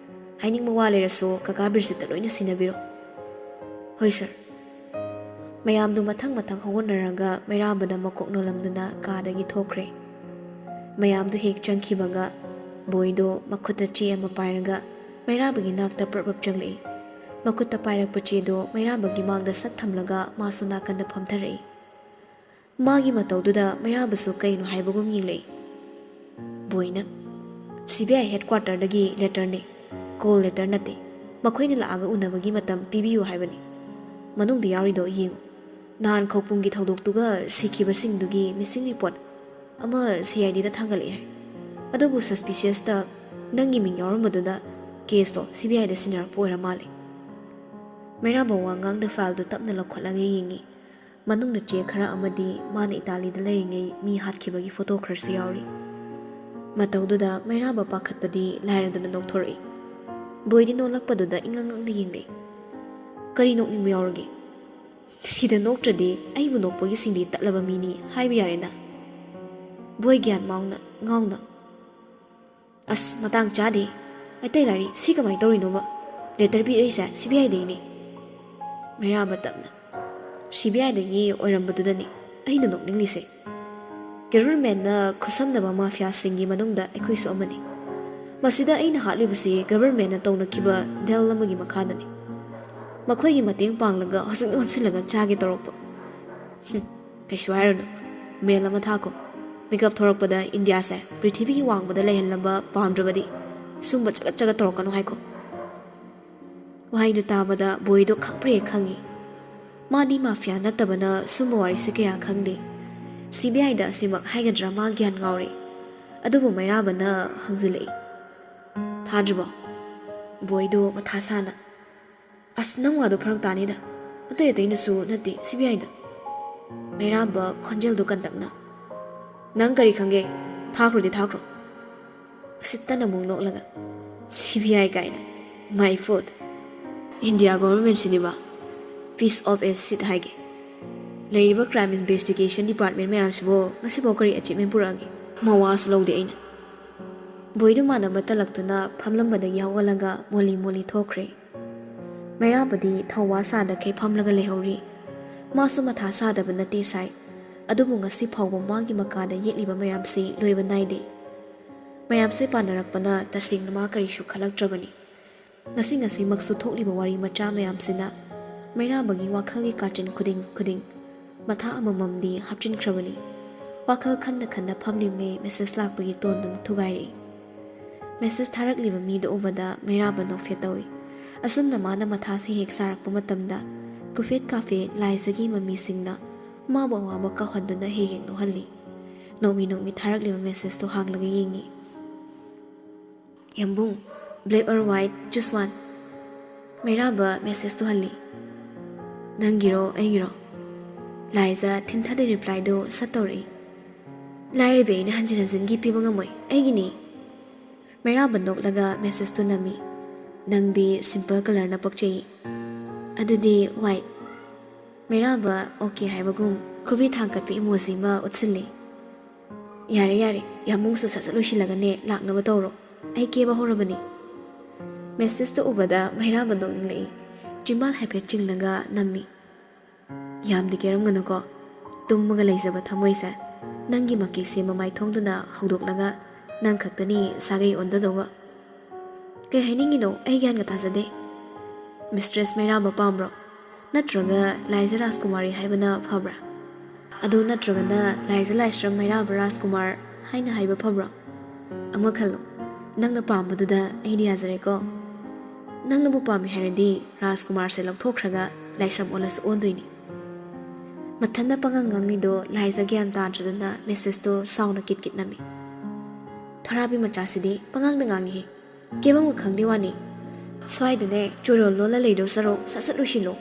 ꯍꯥꯏꯅꯤꯡꯕ ꯋꯥ ꯂꯩꯔꯁꯨ ꯀꯀꯥ ꯕꯤꯔꯖꯤꯠꯇ ꯂꯣꯏꯅ ꯁꯤꯟꯅꯕꯤꯔꯣ꯫" "ꯍꯣꯏ ꯁꯥꯔ꯫" ꯃꯌꯥꯝꯗꯨ ꯃꯊꯪ ꯃꯊꯪ ꯍꯧꯒꯠꯅꯔꯒ ꯃꯩꯔꯥꯕꯗ ꯃꯀꯣꯛ ꯅꯣꯜꯂꯝꯗꯨꯅ ꯀꯥꯗꯒꯤ ꯊꯣꯛꯈ꯭ꯔꯦ꯫ ꯃꯌꯥꯝꯗꯨ ꯍꯦꯛ ꯆꯪꯈꯤꯕꯒ ꯕꯣꯏꯗꯣ ꯃꯈꯨꯠꯇ ꯆꯦ ꯑꯃ ꯄꯥꯏꯔꯒ ꯃꯩꯔꯥꯕꯒꯤ ꯅꯥꯛꯇ ꯄ꯭ꯔꯞ ꯄ꯭ꯔꯞ ꯆꯪꯂꯛꯏ꯫ ꯃꯈꯨꯠꯇ ꯄꯥꯏꯔꯛꯄ ꯆꯦꯗꯣ ꯃꯩꯔꯥꯕꯒꯤ ꯃꯥꯡꯗ ꯁꯠ ꯊꯝꯂꯒ ꯃꯥꯁꯨ ꯅꯥꯀꯟꯗ ꯐꯝꯊꯔꯛꯏ꯫ ꯃꯥꯒꯤ ꯃꯇꯧꯗꯨꯗ ꯃꯩꯔꯥꯕꯁꯨ ꯀꯩꯅꯣ ꯍꯥꯏꯕꯒꯨꯝ ꯌꯦꯡꯂꯛꯏ꯫ ꯕꯣꯏꯅ, "ꯁꯤ ꯕꯤ ꯑꯥꯏ ꯍꯦꯗꯀ꯭ꯋꯥꯇꯔꯗꯒꯤ ꯂꯦꯇꯔꯅꯦ, ꯀꯣꯜ ꯂꯦꯇꯔ ꯅꯠꯇꯦ꯫ ꯃꯈꯣꯏꯅ ꯂꯥꯛꯑꯒ ꯎꯅꯕꯒꯤ ꯃꯇꯝ ꯄꯤꯕꯤꯌꯨ ꯍꯥꯏꯕꯅꯤ꯫ ꯃꯅꯨꯡꯗ ꯌꯥꯎꯔꯤꯗꯣ ꯌꯦꯡꯉꯨ꯫ ꯅꯍꯥꯟ ꯈꯧꯄꯨꯝꯒꯤ ꯊꯧꯗꯣꯛꯇꯨꯒ ꯁꯤꯈꯤꯕꯁꯤꯡꯗꯨꯒꯤ ꯃꯤꯁꯤꯡ ꯔꯤꯄꯣꯔꯠ ꯑꯃ ꯁꯤ ꯑꯥꯏ ꯗꯤꯗ ꯊꯥꯡꯒꯠꯂꯛꯑꯦ ꯍꯥꯏ꯫ ꯑꯗꯨꯕꯨ ꯁꯁꯄꯤꯁꯤꯌꯁꯇ ꯅꯪꯒꯤ ꯃꯤꯡ ꯌꯥꯎꯔꯝꯕꯗꯨꯅ ꯀꯦꯁꯇꯣ ꯁꯤ ꯕꯤ ꯑꯥꯏꯗ ꯁꯤꯟꯅꯔꯛꯄ ꯑꯣꯏꯔ ꯃꯥꯜꯂꯦ꯫" ꯃꯩꯔꯥꯕ ꯋꯥ ꯉꯥꯡꯗ ꯐꯥꯏꯜꯗꯨ ꯇꯞꯅ ꯂꯧꯈꯠꯂꯒ ꯌꯦꯡꯉꯤ꯫ ꯃꯅꯨꯡꯗ ꯆꯦ ꯈꯔ ꯑꯃꯗꯤ ꯃꯥꯅ ꯏꯇꯥꯂꯤꯗ ꯂꯩꯔꯤꯉꯩ ꯃꯤ ꯍꯥꯠꯈꯤꯕꯒꯤ ꯐꯣꯇꯣ ꯈꯔꯁꯨ ꯌꯥꯎꯔꯤ꯫ ꯃꯇꯧꯗꯨꯗ ꯃꯩꯔꯥꯕ ꯄꯥꯈꯠꯄꯗꯤ ꯂꯥꯏꯔꯗꯅ ꯅꯣꯛꯊꯣꯔꯛꯏ꯫ ꯕꯣꯏꯗꯤ ꯅꯣꯜꯂꯛꯄꯗꯨꯗ ꯏꯉꯛ ꯉꯛꯅ ꯌꯦꯡꯂꯛꯏ꯫ "ꯀꯔꯤ ꯅꯣꯛꯅꯤꯡꯕ ꯌꯥꯎꯔꯒꯦ? ꯁꯤꯗ ꯅꯣꯛꯇ꯭ꯔꯗꯤ ꯑꯩꯕꯨ ꯅꯣꯛꯄꯒꯤ ꯁꯤꯡꯂꯤ ꯇꯠꯂꯕ ꯃꯤꯅꯤ ꯍꯥꯏꯕ ꯌꯥꯔꯦꯅ꯫" ꯕꯣꯏ ꯒ꯭ꯌꯥꯟ ꯃꯥꯎꯅ ꯉꯥꯎꯅ, "ꯑꯁ, ꯃꯇꯥꯡ ꯆꯥꯗꯦ꯫ ꯑꯇꯩ ꯂꯥꯏꯔꯤ, ꯁꯤ ꯀꯃꯥꯏꯅ ꯇꯧꯔꯤꯅꯣꯕ? Letter ꯄꯤꯔꯛꯏꯁꯦ C B ꯑꯥꯏꯗꯒꯤꯅꯦ꯫" ꯃꯩꯔꯥꯕ ꯇꯞꯅ, "ꯁꯤ ꯕꯤ ꯑꯥꯏꯗꯒꯤ ꯑꯣꯏꯔꯝꯕꯗꯨꯗꯅꯦ ꯑꯩꯅ ꯅꯣꯛꯅꯤꯡꯂꯤꯁꯦ꯫ ꯒꯚꯔꯟꯃꯦꯟꯅ ꯈꯨꯠꯁꯝꯅꯕ ꯃꯥꯐꯤꯌꯥꯁꯤꯡꯒꯤ ꯃꯅꯨꯡꯗ ꯑꯩꯈꯣꯏꯁꯨ ꯑꯃꯅꯤ꯫ ꯃꯁꯤꯗ ꯑꯩꯅ ꯍꯥꯠꯂꯤꯕꯁꯤ ꯒꯚꯔꯟꯃꯦꯟꯅ ꯇꯧꯅꯈꯤꯕ ꯗꯦꯜ ꯑꯃꯒꯤ ꯃꯈꯥꯗꯅꯤ꯫ ꯃꯈꯣꯏꯒꯤ ꯃꯇꯦꯡ ꯄꯥꯡꯂꯒ ꯍꯧꯖꯤꯛ ꯑꯣꯟꯁꯤꯜꯂꯒ ꯆꯥꯒꯦ ꯇꯧꯔꯛꯄ꯫ ꯍꯨꯝ, ꯀꯩꯁꯨ ꯍꯥꯏꯔꯨꯅꯨ꯫ ꯃꯦꯜ ꯑꯃ ꯊꯥꯈꯣ꯫ ꯃꯤꯀꯞ ꯊꯣꯔꯛꯄꯗ ꯏꯟꯗꯤꯌꯥꯁꯦ ꯄ꯭ꯔꯤꯊꯤꯕꯤꯒꯤ ꯋꯥꯡꯃꯗ ꯂꯩꯍꯜꯂꯝꯕ ꯄꯥꯝꯗ꯭ꯔꯕꯗꯤ ꯁꯨꯝꯕ ꯆꯒꯠ ꯆꯒꯠ ꯇꯧꯔꯛꯀꯅꯨ ꯍꯥꯏꯈꯣ꯫" ꯋꯥꯍꯩꯗꯨ ꯇꯥꯕꯗ ꯕꯣꯏꯗꯣ ꯈꯪꯄ꯭ꯔꯦ ꯈꯪꯉꯤ꯫ ꯃꯥꯗꯤ ꯃꯥꯐꯤꯌꯥ ꯅꯠꯇꯕꯅ ꯁꯨꯝꯕ ꯋꯥꯔꯤꯁꯦ ꯀꯌꯥ ꯈꯪꯗꯦ꯫ ꯁꯤ ꯕꯤ ꯑꯥꯏꯗ ꯑꯁꯤꯃꯛ ꯍꯥꯏꯒꯗ꯭ꯔꯥ ꯃꯥ ꯒ꯭ꯌꯥꯟ ꯉꯥꯎꯔꯦ꯫ ꯑꯗꯨꯕꯨ ꯃꯩꯔꯥꯕꯅ ꯍꯪꯖꯤꯜꯂꯛꯏ, "ꯊꯥꯗ꯭ꯔꯤꯕꯣ?" ꯕꯣꯏꯗꯣ ꯃꯊꯥ ꯁꯥꯅ, "ꯑꯁ, ꯅꯪ ꯋꯥꯗꯣ ꯐꯔꯛ ꯇꯥꯅꯤꯗ꯫ ꯑꯇꯩ ꯑꯇꯩꯅꯁꯨ ꯅꯠꯇꯦ, ꯁꯤ ꯕꯤ ꯑꯥꯏꯗ꯫" ꯃꯩꯔꯥꯕ ꯈꯣꯟꯖꯦꯜꯗꯣ ꯀꯟꯇꯛꯅ, "ꯅꯪ ꯀꯔꯤ ꯈꯪꯒꯦ? ꯊꯥꯈ꯭ꯔꯣꯗꯤ ꯊꯥꯈ꯭ꯔꯣ꯫" ꯎꯁꯤꯠꯇꯅ ꯑꯃꯨꯛ ꯅꯣꯛꯂꯒ, "ꯁꯤ ꯕꯤ ꯑꯥꯏ ꯀꯥꯏꯅ꯫ My foot꯫ ꯏꯟꯗꯤꯌꯥ ꯒꯣꯚꯔꯟꯃꯦꯟꯠꯁꯤꯅꯤꯕ ꯄꯤꯁ ꯑꯣꯐ ꯑꯦ ꯁꯤꯠ ꯍꯥꯏꯒꯦ꯫ ꯂꯩꯔꯤꯕ ꯀ꯭ꯔꯥꯏꯝ ꯏꯟꯚꯦꯁꯇꯤꯒꯦꯁꯟ ꯗꯤꯄꯥꯔꯠꯃꯦꯟꯠ ꯃꯌꯥꯝꯁꯤꯕꯨ ꯉꯁꯤꯐꯥꯎ ꯀꯔꯤ ꯑꯦꯆꯤꯞꯃꯦꯟꯠ ꯄꯨꯔꯛꯑꯒꯦ?" ꯃꯋꯥꯁꯨ ꯂꯧꯗꯦ ꯑꯩꯅ꯫ ꯕꯣꯏꯗꯨ ꯃꯥꯟꯅꯕ ꯇꯜꯂꯛꯇꯨꯅ ꯐꯝꯂꯝꯕꯗꯒꯤ ꯍꯧꯒꯠꯂꯒ ꯃꯣꯂꯤ ꯃꯣꯂꯤ ꯊꯣꯛꯈ꯭ꯔꯦ꯫ ꯃꯩꯔꯥꯕꯗꯤ ꯊꯧꯋꯥ ꯁꯥꯗꯈꯩ ꯐꯝꯂꯒ ꯂꯩꯍꯧꯔꯤ꯫ ꯃꯥꯁꯨ ꯃꯊꯥ ꯁꯥꯗꯕ ꯅꯠꯇꯦ ꯁꯥꯏ꯫ ꯑꯗꯨꯕꯨ ꯉꯁꯤ ꯐꯥꯎꯕ ꯃꯥꯒꯤ ꯃꯀꯥꯗ ꯌꯦꯠꯂꯤꯕ ꯃꯌꯥꯝꯁꯤ ꯂꯣꯏꯕ ꯅꯥꯏꯗꯦ꯫ ꯃꯌꯥꯝꯁꯦ ꯄꯥꯟꯅꯔꯛꯄꯅ ꯇꯁꯦꯡꯅ ꯃꯥ ꯀꯔꯤꯁꯨ ꯈꯜꯂꯛꯇ꯭ꯔꯕꯅꯤ꯫ ꯉꯁꯤ ꯉꯁꯤꯃꯛꯁꯨ ꯊꯣꯛꯂꯤꯕ ꯋꯥꯔꯤ ꯃꯆꯥ ꯃꯌꯥꯝꯁꯤꯅ ꯃꯩꯔꯥꯕꯒꯤ ꯋꯥꯈꯜꯒꯤ ꯀꯥꯆꯤꯟ ꯈꯨꯗꯤꯡ ꯈꯨꯗꯤꯡ ꯃꯊꯥ ꯑꯃꯃꯝꯗꯤ ꯍꯥꯞꯆꯤꯟꯈ꯭ꯔꯕꯅꯤ꯫ ꯋꯥꯈꯜ ꯈꯟꯅ ꯈꯟꯅ ꯐꯝꯂꯤꯉꯩ ꯃꯦꯁꯦꯖ ꯂꯥꯛꯄꯒꯤ ꯇꯣꯟꯗꯨꯅ ꯊꯨꯒꯥꯏꯔꯛꯏ꯫ ꯃꯦꯁꯦꯖ ꯊꯥꯔꯛꯂꯤꯕ ꯃꯤꯗꯨ ꯎꯕꯗ ꯃꯩꯔꯥꯕ ꯅꯣꯛꯐꯦꯠ ꯇꯧꯏ꯫ ꯑꯁꯨꯝꯅ ꯃꯥꯅ ꯃꯊꯥ ꯍꯦꯛ ꯍꯦꯛ ꯁꯥꯔꯛꯄ ꯃꯇꯝꯗ ꯀꯨꯐꯦꯠ ꯀꯥꯐꯦꯠ ꯂꯥꯏꯖꯒꯤ ꯃꯃꯤꯁꯤꯡꯅ ꯃꯥꯕꯨ ꯑꯋꯥꯕ ꯀꯥꯎꯍꯟꯗꯨꯅ ꯍꯦꯛ ꯍꯦꯛ ꯅꯣꯛꯍꯜꯂꯤ꯫ ꯅꯣꯛꯃꯤ ꯅꯣꯛꯃꯤ ꯊꯥꯔꯛꯂꯤꯕ ꯃꯦꯁꯦꯖꯇꯨ ꯍꯥꯡꯂꯒ ꯌꯦꯡꯉꯤ꯫ "ꯌꯥꯝꯕꯨꯡ, black or white, choose one?" ꯃꯩꯔꯥꯕ ꯃꯦꯁꯦꯖꯇꯨ ꯍꯜꯂꯤ꯫ "ꯅꯪꯒꯤꯔꯣ ꯑꯩꯒꯤꯔꯣ?" ꯂꯥꯏꯖ ꯊꯤꯟꯊꯗ ꯔꯤꯄ꯭ꯂꯥꯏꯗꯨ ꯁꯠ ꯇꯧꯔꯛꯏ꯫ "ꯂꯥꯏꯔꯕꯤ ꯑꯩꯅ ꯍꯟꯖꯤꯟ ꯍꯟꯖꯤꯟꯒꯤ ꯄꯤꯕ ꯉꯝꯃꯣꯏ, ꯑꯩꯒꯤꯅꯤ!" ꯃꯩꯔꯥꯕ ꯅꯣꯛꯂꯒ ꯃꯦꯁꯦꯖꯇꯨ ꯅꯝꯃꯤ꯫ "ꯅꯪꯗꯤ ꯁꯤꯝꯄꯜ ꯀꯂꯔꯅ ꯄꯛꯆꯩ꯫ ꯑꯗꯨꯗꯤ white?" ꯃꯩꯔꯥꯕ ꯑꯣꯀꯦ ꯍꯥꯏꯕꯒꯨꯝ ꯈꯨꯕꯤ ꯊꯥꯡꯒꯠꯄꯤ ꯏꯃꯣꯖꯤ ꯑꯃ ꯎꯠꯁꯤꯜꯂꯤ꯫ "ꯌꯥꯔꯦ ꯌꯥꯔꯦ, ꯌꯥꯝꯕꯨꯡꯁꯨ ꯁꯠ ꯁꯠ ꯂꯣꯏꯁꯤꯜꯂꯒꯅꯦ ꯂꯥꯛꯅꯕ ꯇꯧꯔꯣ, ꯑꯩ ꯀꯦꯕ ꯍꯧꯔꯕꯅꯤ!" ꯃꯦꯁꯦꯖꯇꯨ ꯎꯕꯗ ꯃꯩꯔꯥꯕ ꯅꯣꯛꯅꯤꯡꯂꯛꯏ꯫ ꯆꯤꯝꯕꯥꯜ ꯍꯥꯏꯐꯦꯠ ꯆꯤꯡꯂꯒ ꯅꯝꯃꯤ꯫ "ꯌꯥꯝꯗꯤ ꯀꯦꯔꯝꯒꯅꯨꯀꯣ, ꯇꯨꯝꯃꯒ ꯂꯩꯖꯕ ꯊꯃꯣꯏꯁꯦ ꯅꯪꯒꯤꯃꯛꯀꯤ ꯁꯦꯝꯕ ꯃꯥꯏꯊꯣꯡꯗꯨꯅ ꯍꯧꯗꯣꯛꯂꯒ ꯅꯪ ꯈꯛꯇꯅꯤ ꯁꯥꯒꯩ ꯑꯣꯟꯗꯗꯧꯕ꯫ ꯀꯩ ꯍꯥꯏꯅꯤꯡꯉꯤꯅꯣ ꯑꯩ ꯒ꯭ꯌꯥꯟꯒ ꯇꯥꯖꯗꯦ꯫ ꯃꯤꯁꯇ꯭ꯔꯦꯁ ꯃꯩꯔꯥꯕ ꯄꯥꯝꯕ꯭ꯔꯣ? ꯅꯠꯇ꯭ꯔꯒ ꯂꯥꯏꯖ ꯔꯥꯖꯀꯨꯃꯥꯔꯤ ꯍꯥꯏꯕꯅ ꯐꯕ꯭ꯔꯥ? ꯑꯗꯨ ꯅꯠꯇ꯭ꯔꯒꯅ ꯂꯥꯏꯖ ꯂꯥꯏꯁ꯭ꯔꯝ ꯃꯩꯔꯥꯕ ꯔꯥꯖꯀꯨꯃꯥꯔ ꯍꯥꯏꯅ ꯍꯥꯏꯕ ꯐꯕ꯭ꯔꯣ? ꯑꯃ ꯈꯜꯂꯣ, ꯅꯪꯅ ꯄꯥꯝꯕꯗꯨꯗ ꯑꯩꯗꯤ ꯌꯥꯖꯔꯦꯀꯣ꯫ ꯅꯪꯅꯕꯨ ꯄꯥꯝꯃꯤ ꯍꯥꯏꯔꯗꯤ ꯔꯥꯖꯀꯨꯃꯥꯔꯁꯦ ꯂꯧꯊꯣꯛꯈ꯭ꯔꯒ ꯂꯥꯏꯁ꯭ꯔꯝ ꯑꯣꯜꯂꯁꯨ ꯑꯣꯟꯗꯣꯏꯅꯤ꯫" ꯃꯊꯟꯗ ꯄꯉꯥꯡ ꯉꯥꯡꯂꯤꯗꯣ ꯂꯥꯏꯖ ꯒ꯭ꯌꯥꯟ ꯇꯥꯗ꯭ꯔꯗꯅ ꯃꯦꯁꯦꯖꯇꯣ ꯁꯥꯎꯅ ꯀꯤꯠ ꯀꯤꯠ ꯅꯝꯃꯤ꯫ "ꯊꯣꯔꯥꯕꯤ ꯃꯆꯥꯁꯤꯗꯤ ꯄꯉꯥꯡꯗ ꯉꯥꯡꯉꯤꯍꯦ꯫ ꯀꯦꯕꯝꯒ ꯈꯪꯗꯦ ꯋꯥꯅꯤ꯫ ꯁ꯭ꯋꯥꯏꯗꯅꯦ ꯆꯣꯏꯔꯣꯜ ꯂꯣꯜꯂ ꯂꯩꯗꯧ ꯁꯔꯨꯛ ꯁꯠ ꯁꯠ ꯂꯣꯏꯁꯤꯜꯂꯣ꯫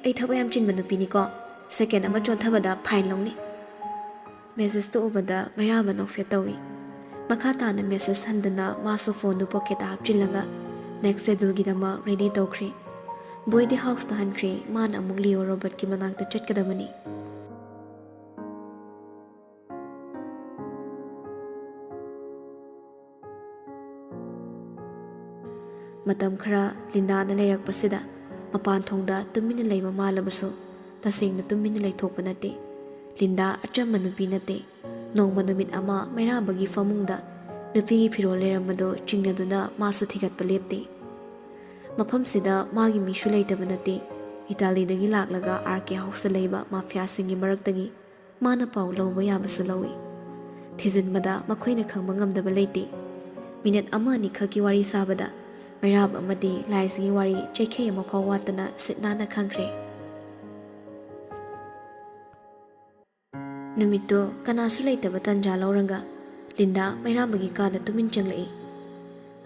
ꯑꯩ ꯊꯕꯛ ꯌꯥꯝ ꯆꯤꯟꯕ ꯅꯨꯄꯤꯅꯤꯀꯣ꯫ ꯁꯦꯀꯦꯟ ꯑꯃ ꯆꯣꯟꯊꯕꯗ ꯐꯥꯏꯟ ꯂꯧꯅꯤ꯫" ꯃꯦꯁꯦꯖꯇꯨ ꯎꯕꯗ ꯃꯩꯔꯥꯕ ꯅꯣꯛꯐꯦꯠ ꯇꯧꯏ꯫ ꯃꯈꯥ ꯇꯥꯅ ꯃꯦꯁꯦꯖ ꯍꯟꯗꯅ ꯃꯥꯁꯨ ꯐꯣꯟꯗꯨ ꯄꯣꯀꯦꯠꯇ ꯍꯥꯞꯆꯤꯜꯂꯒ ꯅꯦꯛꯁ ꯁꯦꯗꯨꯜꯒꯤꯗꯃꯛ ꯔꯦꯗꯤ ꯇꯧꯈ꯭ꯔꯦ꯫ ꯕꯣꯏꯗꯤ ꯍꯥꯎꯁꯇ ꯍꯟꯈ꯭ꯔꯦ꯫ ꯃꯥꯅ ꯑꯃꯨꯛ ꯂꯤꯑꯣ ꯔꯣꯕꯔꯠꯀꯤ ꯃꯅꯥꯛꯇ ꯆꯠꯀꯗꯕꯅꯤ꯫ ꯃꯇꯝ ꯈꯔ ꯂꯤꯟꯗꯥꯅ ꯂꯩꯔꯛꯄꯁꯤꯗ ꯃꯄꯥꯟ ꯊꯣꯡꯗ ꯇꯨꯃꯤꯟꯅ ꯂꯩꯕ ꯃꯥꯜꯂꯕꯁꯨ ꯇꯁꯦꯡꯅ ꯇꯨꯃꯤꯟꯅ ꯂꯩꯊꯣꯛꯄ ꯅꯠꯇꯦ꯫ ꯂꯤꯟꯗꯥ ꯑꯆꯝꯕ ꯅꯨꯄꯤ ꯅꯠꯇꯦ꯫ ꯅꯣꯡꯃ ꯅꯨꯃꯤꯠ ꯑꯃ ꯃꯩꯔꯥꯕꯒꯤ ꯐꯃꯨꯡꯗ ꯅꯨꯄꯤꯒꯤ ꯐꯤꯔꯣꯜ ꯂꯩꯔꯝꯕꯗꯨ ꯆꯤꯡꯅꯗꯨꯅ ꯃꯥꯁꯨ ꯊꯤꯒꯠꯄ ꯂꯦꯞꯇꯦ꯫ ꯃꯐꯝꯁꯤꯗ ꯃꯥꯒꯤ ꯃꯤꯁꯨ ꯂꯩꯇꯕ ꯅꯠꯇꯦ꯫ ꯏꯇꯥꯂꯤꯗꯒꯤ ꯂꯥꯛꯂꯒ ꯑꯥꯔ ꯀꯦ ꯍꯥꯎꯁꯇ ꯂꯩꯕ ꯃꯥꯐꯤꯌꯥꯁꯤꯡꯒꯤ ꯃꯔꯛꯇꯒꯤ ꯃꯥꯅ ꯄꯥꯎ ꯂꯧꯕ ꯌꯥꯕꯁꯨ ꯂꯧꯏ꯫ ꯊꯤꯖꯤꯟꯕꯗ ꯃꯈꯣꯏꯅ ꯈꯪꯕ ꯉꯝꯗꯕ ꯂꯩꯇꯦ꯫ ꯃꯤꯅꯠ ꯑꯃ ꯑꯅꯤꯈꯛꯀꯤ ꯋꯥꯔꯤ ꯁꯥꯕꯗ ꯃꯩꯔꯥꯕ ꯑꯃꯗꯤ ꯂꯥꯏꯖꯒꯤ ꯋꯥꯔꯤ ꯆꯩꯈꯩ ꯑꯃꯐꯥꯎ ꯋꯥꯠꯇꯅ ꯁꯤꯠ ꯅꯥꯟꯅ ꯈꯪꯈ꯭ꯔꯦ꯫ ꯅꯨꯃꯤꯠꯇꯨ ꯀꯅꯥꯁꯨ ꯂꯩꯇꯕ ꯇꯟꯖꯥ ꯂꯧꯔꯒ ꯂꯤꯟꯗꯥ ꯃꯩꯔꯥꯕꯒꯤ ꯀꯥꯗ ꯇꯨꯃꯤꯟ ꯆꯪꯂꯛꯏ꯫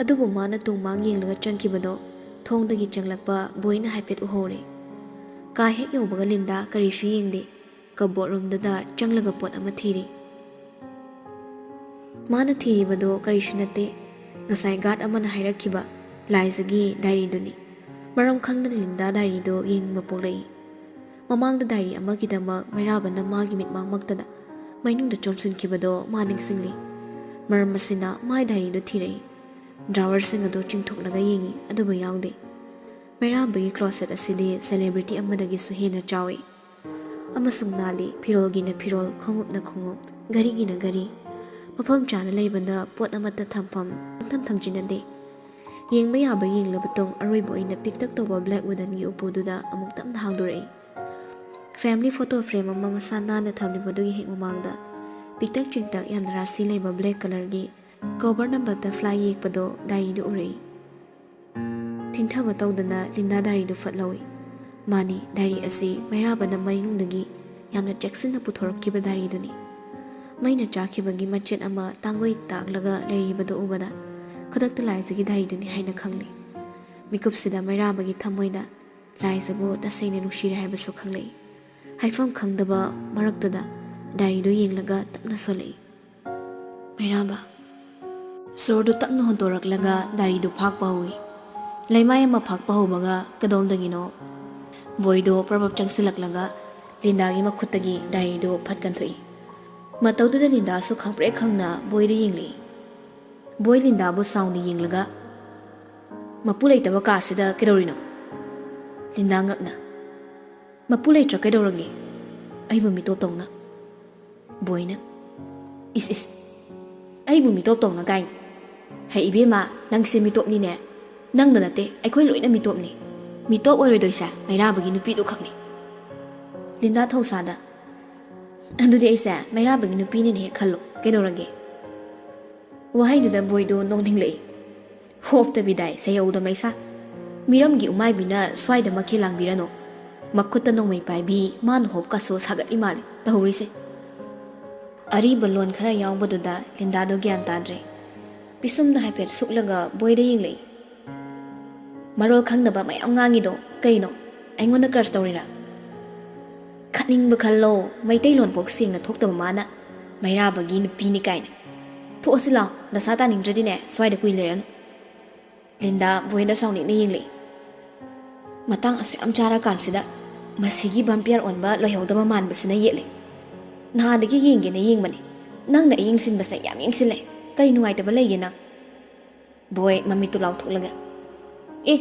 ꯑꯗꯨꯕꯨ ꯃꯥꯅ ꯇꯨꯡ ꯃꯥꯡ ꯌꯦꯡꯂꯒ ꯆꯪꯈꯤꯕꯗꯣ ꯊꯣꯡꯗꯒꯤ ꯆꯪꯂꯛꯄ ꯕꯣꯏꯅ ꯍꯥꯏꯐꯦꯠ ꯎꯍꯧꯔꯦ꯫ ꯀꯥ ꯍꯦꯛ ꯌꯧꯕꯒ ꯂꯤꯟꯗꯥ ꯀꯔꯤꯁꯨ ꯌꯦꯡꯗꯦ꯫ ꯀꯕꯣꯔꯗ ꯔꯨꯝꯗꯨꯗ ꯆꯪꯂꯒ ꯄꯣꯠ ꯑꯃ ꯊꯤꯔꯤ꯫ ꯃꯥꯅ ꯊꯤꯔꯤꯕꯗꯣ ꯀꯔꯤꯁꯨ ꯅꯠꯇꯦ, ꯉꯁꯥꯏ ꯒꯥꯔꯗ ꯑꯃꯅ ꯍꯥꯏꯔꯛꯈꯤꯕ ꯂꯥꯏꯖꯒꯤ ꯗꯥꯏꯔꯤꯗꯨꯅꯤ꯫ ꯃꯔꯝ ꯈꯪꯗꯅ ꯂꯤꯟꯗꯥ ꯗꯥꯏꯔꯤꯗꯣ ꯌꯦꯡꯅꯤꯡꯕ ꯄꯣꯛꯂꯛꯏ꯫ ꯃꯃꯥꯡꯗ ꯗꯥꯏꯔꯤ ꯑꯃꯒꯤꯗꯃꯛ ꯃꯩꯔꯥꯕꯅ ꯃꯥꯒꯤ ꯃꯤꯠꯃꯥꯡꯃꯛꯇꯗ ꯃꯩꯅꯨꯡꯗ ꯆꯪꯁꯤꯟꯈꯤꯕꯗꯣ ꯃꯥ ꯅꯤꯡꯁꯤꯡꯂꯤ꯫ ꯃꯔꯝ ꯑꯁꯤꯅ ꯃꯥꯏ ꯗꯥꯏꯔꯤꯗꯨ ꯊꯤꯔꯛꯏ꯫ ꯗ꯭ꯔꯥꯋꯔꯁꯤꯡ ꯑꯗꯨ ꯆꯤꯡꯊꯣꯛꯂꯒ ꯌꯦꯡꯉꯤ, ꯑꯗꯨꯕꯨ ꯌꯥꯎꯗꯦ꯫ ꯃꯩꯔꯥꯕꯒꯤ ꯀ꯭ꯂꯣꯁꯦꯠ ꯑꯁꯤꯗꯤ ꯁꯦꯂꯦꯕ꯭ꯔꯤꯇꯤ ꯑꯃꯗꯒꯤꯁꯨ ꯍꯦꯟꯅ ꯆꯥꯎꯏ ꯑꯃꯁꯨꯡ ꯅꯥꯜꯂꯤ꯫ ꯐꯤꯔꯣꯜꯒꯤꯅ ꯐꯤꯔꯣꯜ, ꯈꯣꯡꯎꯞꯅ ꯈꯣꯡꯎꯞ, ꯘꯔꯤꯒꯤꯅ ꯘꯔꯤ꯫ ꯃꯐꯝ ꯆꯥꯅ ꯂꯩꯕꯅ ꯄꯣꯠ ꯑꯃꯠꯇ ꯊꯝꯐꯝ ꯄꯪꯊꯝ ꯊꯝꯖꯤꯟꯅꯗꯦ꯫ ꯌꯦꯡꯕ ꯌꯥꯕ ꯌꯦꯡꯂꯕ ꯇꯨꯡ ꯑꯔꯣꯏꯕ ꯑꯣꯏꯅ ꯄꯤꯛꯇꯛ ꯇꯧꯕ ꯕ꯭ꯂꯦꯛ ꯋꯨꯗꯟꯒꯤ ꯎꯄꯨꯗꯨꯗ ꯑꯃꯨꯛ ꯇꯞꯅ ꯍꯥꯡꯗꯣꯔꯛꯏ꯫ ꯐꯦꯃꯤꯂꯤ ꯐꯣꯇꯣ ꯐ꯭ꯔꯦꯝ ꯑꯃ ꯃꯁꯥ ꯅꯥꯟꯅ ꯊꯝꯂꯤꯕꯗꯨꯒꯤ ꯍꯦꯛ ꯃꯃꯥꯡꯗ ꯄꯤꯛꯇꯛ ꯆꯤꯡꯇꯛ ꯌꯥꯝꯅ ꯔꯥꯁꯤ ꯂꯩꯕ ꯕ꯭ꯂꯦꯛ ꯀꯂꯔꯒꯤ ꯀꯣꯕꯔ ꯅꯝꯕꯔ ꯇꯔꯥ ꯌꯦꯛꯄꯗꯣ ꯗꯥꯏꯔꯤꯗꯨ ꯎꯔꯛꯏ꯫ ꯊꯤꯡꯊꯕ ꯇꯧꯗꯅ ꯂꯤꯟꯗꯥ ꯗꯥꯏꯔꯤꯗꯨ ꯐꯠ ꯂꯧꯏ꯫ ꯃꯥꯅꯤ, ꯗꯥꯏꯔꯤ ꯑꯁꯤ ꯃꯩꯔꯥꯕꯅ ꯃꯩꯅꯨꯡꯗꯒꯤ ꯌꯥꯝꯅ ꯆꯦꯛꯁꯤꯟꯅ ꯄꯨꯊꯣꯔꯛꯈꯤꯕ ꯗꯥꯏꯔꯤꯗꯨꯅꯤ꯫ ꯃꯩꯅ ꯆꯥꯈꯤꯕꯒꯤ ꯃꯆꯦꯠ ꯑꯃ ꯇꯥꯡꯒꯣꯏ ꯇꯥꯛꯂꯒ ꯂꯩꯔꯤꯕꯗꯨ ꯎꯕꯗ ꯈꯨꯗꯛꯇ ꯂꯥꯏꯖꯒꯤ ꯗꯥꯏꯔꯤꯗꯨꯅꯤ ꯍꯥꯏꯅ ꯈꯪꯂꯦ꯫ ꯃꯤꯀꯨꯞꯁꯤꯗ ꯃꯩꯔꯥꯕꯒꯤ ꯊꯃꯣꯏꯗ ꯂꯥꯏꯖꯕꯨ ꯇꯁꯦꯡꯅ ꯅꯨꯡꯁꯤꯔꯦ ꯍꯥꯏꯕꯁꯨ ꯈꯪꯂꯛꯏ꯫ ꯍꯥꯏꯐꯝ ꯈꯪꯗꯕ ꯃꯔꯛꯇꯨꯗ ꯗꯥꯏꯔꯤꯗꯨ ꯌꯦꯡꯂꯒ ꯇꯞꯅ ꯁꯣꯜꯂꯛꯏ꯫ ꯃꯩꯔꯥꯕ꯫ ꯁꯣꯔꯗꯨ ꯇꯞꯅ ꯍꯣꯟꯗꯣꯔꯛꯂꯒ ꯗꯥꯏꯔꯤꯗꯨ ꯐꯥꯛꯄ ꯍꯧꯏ꯫ ꯂꯩꯃꯥꯏ ꯑꯃ ꯐꯥꯛꯄ ꯍꯧꯕꯒ ꯀꯗꯣꯝꯗꯒꯤꯅꯣ ꯕꯣꯏꯗꯣ ꯄ꯭ꯔꯞ ꯄ꯭ꯔꯞ ꯆꯪꯁꯤꯜꯂꯛꯂꯒ ꯂꯤꯟꯗꯥꯒꯤ ꯃꯈꯨꯠꯇꯒꯤ ꯗꯥꯏꯔꯤꯗꯨ ꯐꯠ ꯀꯟꯊꯣꯛꯏ꯫ ꯃꯇꯧꯗꯨꯗ ꯂꯤꯟꯗꯥꯁꯨ ꯈꯪꯄ꯭ꯔꯦꯛ ꯈꯪꯅ ꯕꯣꯏꯗ ꯌꯦꯡꯂꯛꯏ꯫ ꯕꯣꯏ ꯂꯤꯟꯗꯥꯕꯨ ꯁꯥꯎꯅ ꯌꯦꯡꯂꯒ, "ꯃꯄꯨ ꯂꯩꯇꯕ ꯀꯥꯁꯤꯗ ꯀꯩꯗꯧꯔꯤꯅꯣ?" ꯂꯤꯟꯗꯥ ꯉꯛꯅ, "ꯃꯄꯨ ꯂꯩꯇ꯭ꯔ ꯀꯩꯗꯧꯔꯒꯦ? ꯑꯩꯕꯨ ꯃꯤꯇꯣꯞ ꯇꯧꯅ?" ꯕꯣꯏꯅ, "ꯏꯁ ꯏꯁ, "ꯑꯩꯕꯨ ꯃꯤꯇꯣꯞ ꯇꯧꯅ ꯀꯥꯏꯅ?" "ꯍꯩ ꯏꯕꯦꯝꯃ, ꯅꯪꯁꯦ ꯃꯤꯇꯣꯞꯅꯤꯅꯦ꯫ ꯅꯪꯗ ꯅꯠꯇꯦ, ꯑꯩꯈꯣꯏ ꯂꯣꯏꯅ ꯃꯤꯇꯣꯞꯅꯤ꯫ ꯃꯤꯇꯣꯞ ꯑꯣꯏꯔꯣꯏꯗꯣꯏꯁꯦ ꯃꯩꯔꯥꯕꯒꯤ ꯅꯨꯄꯤꯗꯨ ꯈꯛꯅꯤ꯫" ꯂꯤꯟꯗꯥ ꯊꯧꯁꯥꯗ, "ꯑꯗꯨꯗꯤ ꯑꯩꯁꯦ ꯃꯩꯔꯥꯕꯒꯤ ꯅꯨꯄꯤꯅꯤꯅ ꯍꯦꯛ ꯈꯜꯂꯣ, ꯀꯩꯗꯧꯔꯒꯦ?" ꯋꯥꯍꯩꯗꯨꯗ ꯕꯣꯏꯗꯣ ꯅꯣꯛꯅꯤꯡꯂꯛꯏ꯫ "ꯍꯣꯞꯇꯕꯤꯗꯥꯏ ꯁꯩꯍꯧꯗ ꯃꯩꯁꯥ꯫ ꯃꯤꯔꯝꯒꯤ ꯎꯃꯥꯏꯕꯤꯅ ꯁ꯭ꯋꯥꯏꯗ ꯃꯈꯦꯜ ꯂꯥꯡꯕꯤꯔꯅꯨ꯫ ꯃꯈꯨꯠꯇ ꯅꯣꯡꯃꯩ ꯄꯥꯏꯕꯤ ꯃꯥꯅ ꯍꯣꯞꯀꯁꯨ ꯁꯥꯒꯠꯂꯤ ꯃꯥꯜꯂꯤ ꯇꯧꯔꯤꯁꯦ꯫" ꯑꯔꯤꯕ ꯂꯣꯟ ꯈꯔ ꯌꯥꯎꯕꯗꯨꯗ ꯂꯤꯟꯗꯥꯗꯣ ꯒ꯭ꯌꯥꯟ ꯇꯥꯗ꯭ꯔꯦ꯫ ꯄꯤꯁꯨꯝꯗ ꯍꯥꯏꯐꯦꯠ ꯁꯨꯛꯂꯒ ꯕꯣꯏꯗ ꯌꯦꯡꯂꯛꯏ꯫ "ꯃꯔꯣꯜ ꯈꯪꯗꯕ ꯃꯌꯥꯝ ꯉꯥꯡꯉꯤꯗꯣ ꯀꯩꯅꯣ? ꯑꯩꯉꯣꯟꯗ crush ꯇꯧꯔꯤꯔꯥ?" "ꯈꯠꯅꯤꯡꯕ ꯈꯜꯂꯣ, ꯃꯩꯇꯩꯂꯣꯟ ꯄꯣꯛ ꯁꯦꯡꯅ ꯊꯣꯛꯇꯕ ꯃꯥꯅ ꯃꯩꯔꯥꯕꯒꯤ ꯅꯨꯄꯤꯅꯤ ꯀꯥꯏꯅ꯫ ꯊꯣꯛꯑꯁꯤ ꯂꯥꯎ, ꯗꯁꯥ ꯇꯥꯅꯤꯡꯗ꯭ꯔꯗꯤꯅꯦ ꯁ꯭ꯋꯥꯏꯗ ꯀꯨꯏ ꯂꯩꯔꯅꯨ꯫" ꯂꯤꯟꯗꯥ ꯕꯣꯏꯗ ꯁꯥꯎꯅꯤꯡꯅ ꯌꯦꯡꯂꯛꯏ꯫ ꯃꯇꯥꯡ ꯑꯁꯨꯛ ꯌꯥꯝ ꯆꯥꯔꯀꯥꯟꯁꯤꯗ ꯃꯁꯤꯒꯤ vampire ꯑꯣꯟꯕ ꯂꯣꯏꯍꯧꯗꯕ ꯃꯥꯟꯕꯁꯤꯅ ꯌꯦꯠꯂꯦ꯫ "ꯅꯍꯥꯟꯗꯒꯤ ꯌꯦꯡꯒꯦꯅ ꯌꯦꯡꯕꯅꯦ, ꯅꯪꯅ ꯑꯩ ꯌꯦꯡꯁꯤꯟꯕꯁꯦ ꯌꯥꯝ ꯌꯦꯡꯁꯤꯜꯂꯦ꯫ ꯀꯔꯤ ꯅꯨꯡꯉꯥꯏꯇꯕ ꯂꯩꯒꯦ ꯅꯪ?" ꯕꯣꯏ ꯃꯃꯤꯠꯇꯨ ꯂꯥꯎꯊꯣꯛꯂꯒ, "ꯑꯦ,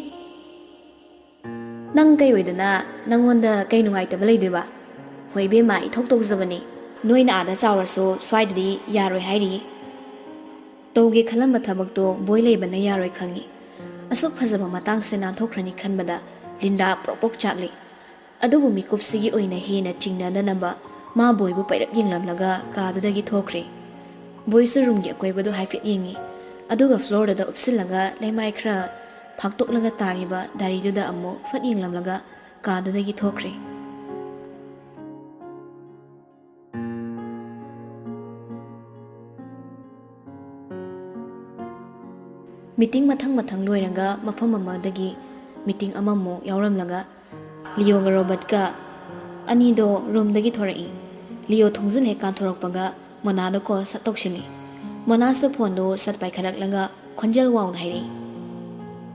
ꯅꯪ ꯀꯩ ꯑꯣꯏꯗꯅ ꯅꯪꯉꯣꯟꯗ ꯀꯩ ꯅꯨꯡꯉꯥꯏꯇꯕ ꯂꯩꯗꯣꯏꯕ? ꯍꯣꯏ ꯏꯕꯦꯝꯃ, ꯏꯊꯧ ꯇꯧꯖꯕꯅꯤ꯫ ꯅꯣꯏꯅ ꯑꯥꯗ ꯆꯥꯎꯔꯁꯨ ꯁ꯭ꯋꯥꯏꯗꯗꯤ ꯌꯥꯔꯣꯏ ꯍꯥꯏꯔꯤꯌꯦ꯫" ꯇꯧꯒꯦ ꯈꯜꯂꯝꯕ ꯊꯕꯛꯇꯣ ꯕꯣꯏ ꯂꯩꯕꯅ ꯌꯥꯔꯣꯏ ꯈꯪꯉꯤ꯫ ꯑꯁꯨꯛ ꯐꯖꯕ ꯃꯇꯥꯡꯁꯦ ꯅꯥꯟꯊꯣꯛꯈ꯭ꯔꯅꯤ ꯈꯟꯕꯗ ꯂꯤꯟꯗꯥ ꯄ꯭ꯔꯣꯛ ꯄ꯭ꯔꯣꯛ ꯆꯥꯛꯂꯤ꯫ ꯑꯗꯨꯕꯨ ꯃꯤꯀꯨꯞꯁꯤꯒꯤ ꯑꯣꯏꯅ ꯍꯦꯟꯅ ꯆꯤꯡꯅꯗꯅꯕ ꯃꯥ ꯕꯣꯏꯕꯨ ꯄꯩꯔꯞ ꯌꯦꯡꯂꯝꯂꯒ ꯀꯥꯗꯨꯗꯒꯤ ꯊꯣꯛꯈ꯭ꯔꯦ꯫ ꯕꯣꯏꯁꯨ ꯔꯨꯝꯒꯤ ꯑꯀꯣꯏꯕꯗꯨ ꯍꯥꯏꯐꯦꯠ ꯌꯦꯡꯉꯤ, ꯑꯗꯨꯒ ꯐ꯭ꯂꯣꯔꯗꯨꯗ ꯎꯞꯁꯤꯜꯂꯒ ꯂꯩꯃꯥꯏ ꯈꯔ ꯐꯥꯛꯇꯣꯛꯂꯒ ꯇꯥꯔꯤꯕ ꯗꯥꯏꯔꯤꯗꯨꯗ ꯑꯃꯨꯛ ꯐꯠ ꯌꯦꯡꯂꯝꯂꯒ ꯀꯥꯗꯨꯗꯒꯤ ꯊꯣꯛꯈ꯭ꯔꯦ꯫ ꯃꯤꯇꯤꯡ ꯃꯊꯪ ꯃꯊꯪ ꯂꯣꯏꯔꯒ ꯃꯐꯝ ꯑꯃꯗꯒꯤ ꯃꯤꯇꯤꯡ ꯑꯃꯃꯨꯛ ꯌꯥꯎꯔꯝꯂꯒ ꯂꯤꯌꯣꯒ ꯔꯣꯕꯔꯠꯀ ꯑꯅꯤꯗꯣ ꯔꯨꯝꯗꯒꯤ ꯊꯣꯔꯛꯏ꯫ ꯂꯤꯌꯣ ꯊꯣꯡꯖꯤꯜ ꯍꯦꯛ ꯀꯥꯟꯊꯣꯔꯛꯄꯒ ꯃꯣꯅꯥꯗ ꯀꯣꯜ ꯁꯠ ꯇꯧꯁꯤꯜꯂꯤ꯫ ꯃꯣꯅꯥꯁꯇꯣ ꯐꯣꯟꯗꯣ ꯁꯠ ꯄꯥꯏꯈꯠꯂꯛꯂꯒ ꯈꯣꯟꯖꯦꯜ ꯋꯥꯡꯅ ꯍꯥꯏꯔꯛꯏ,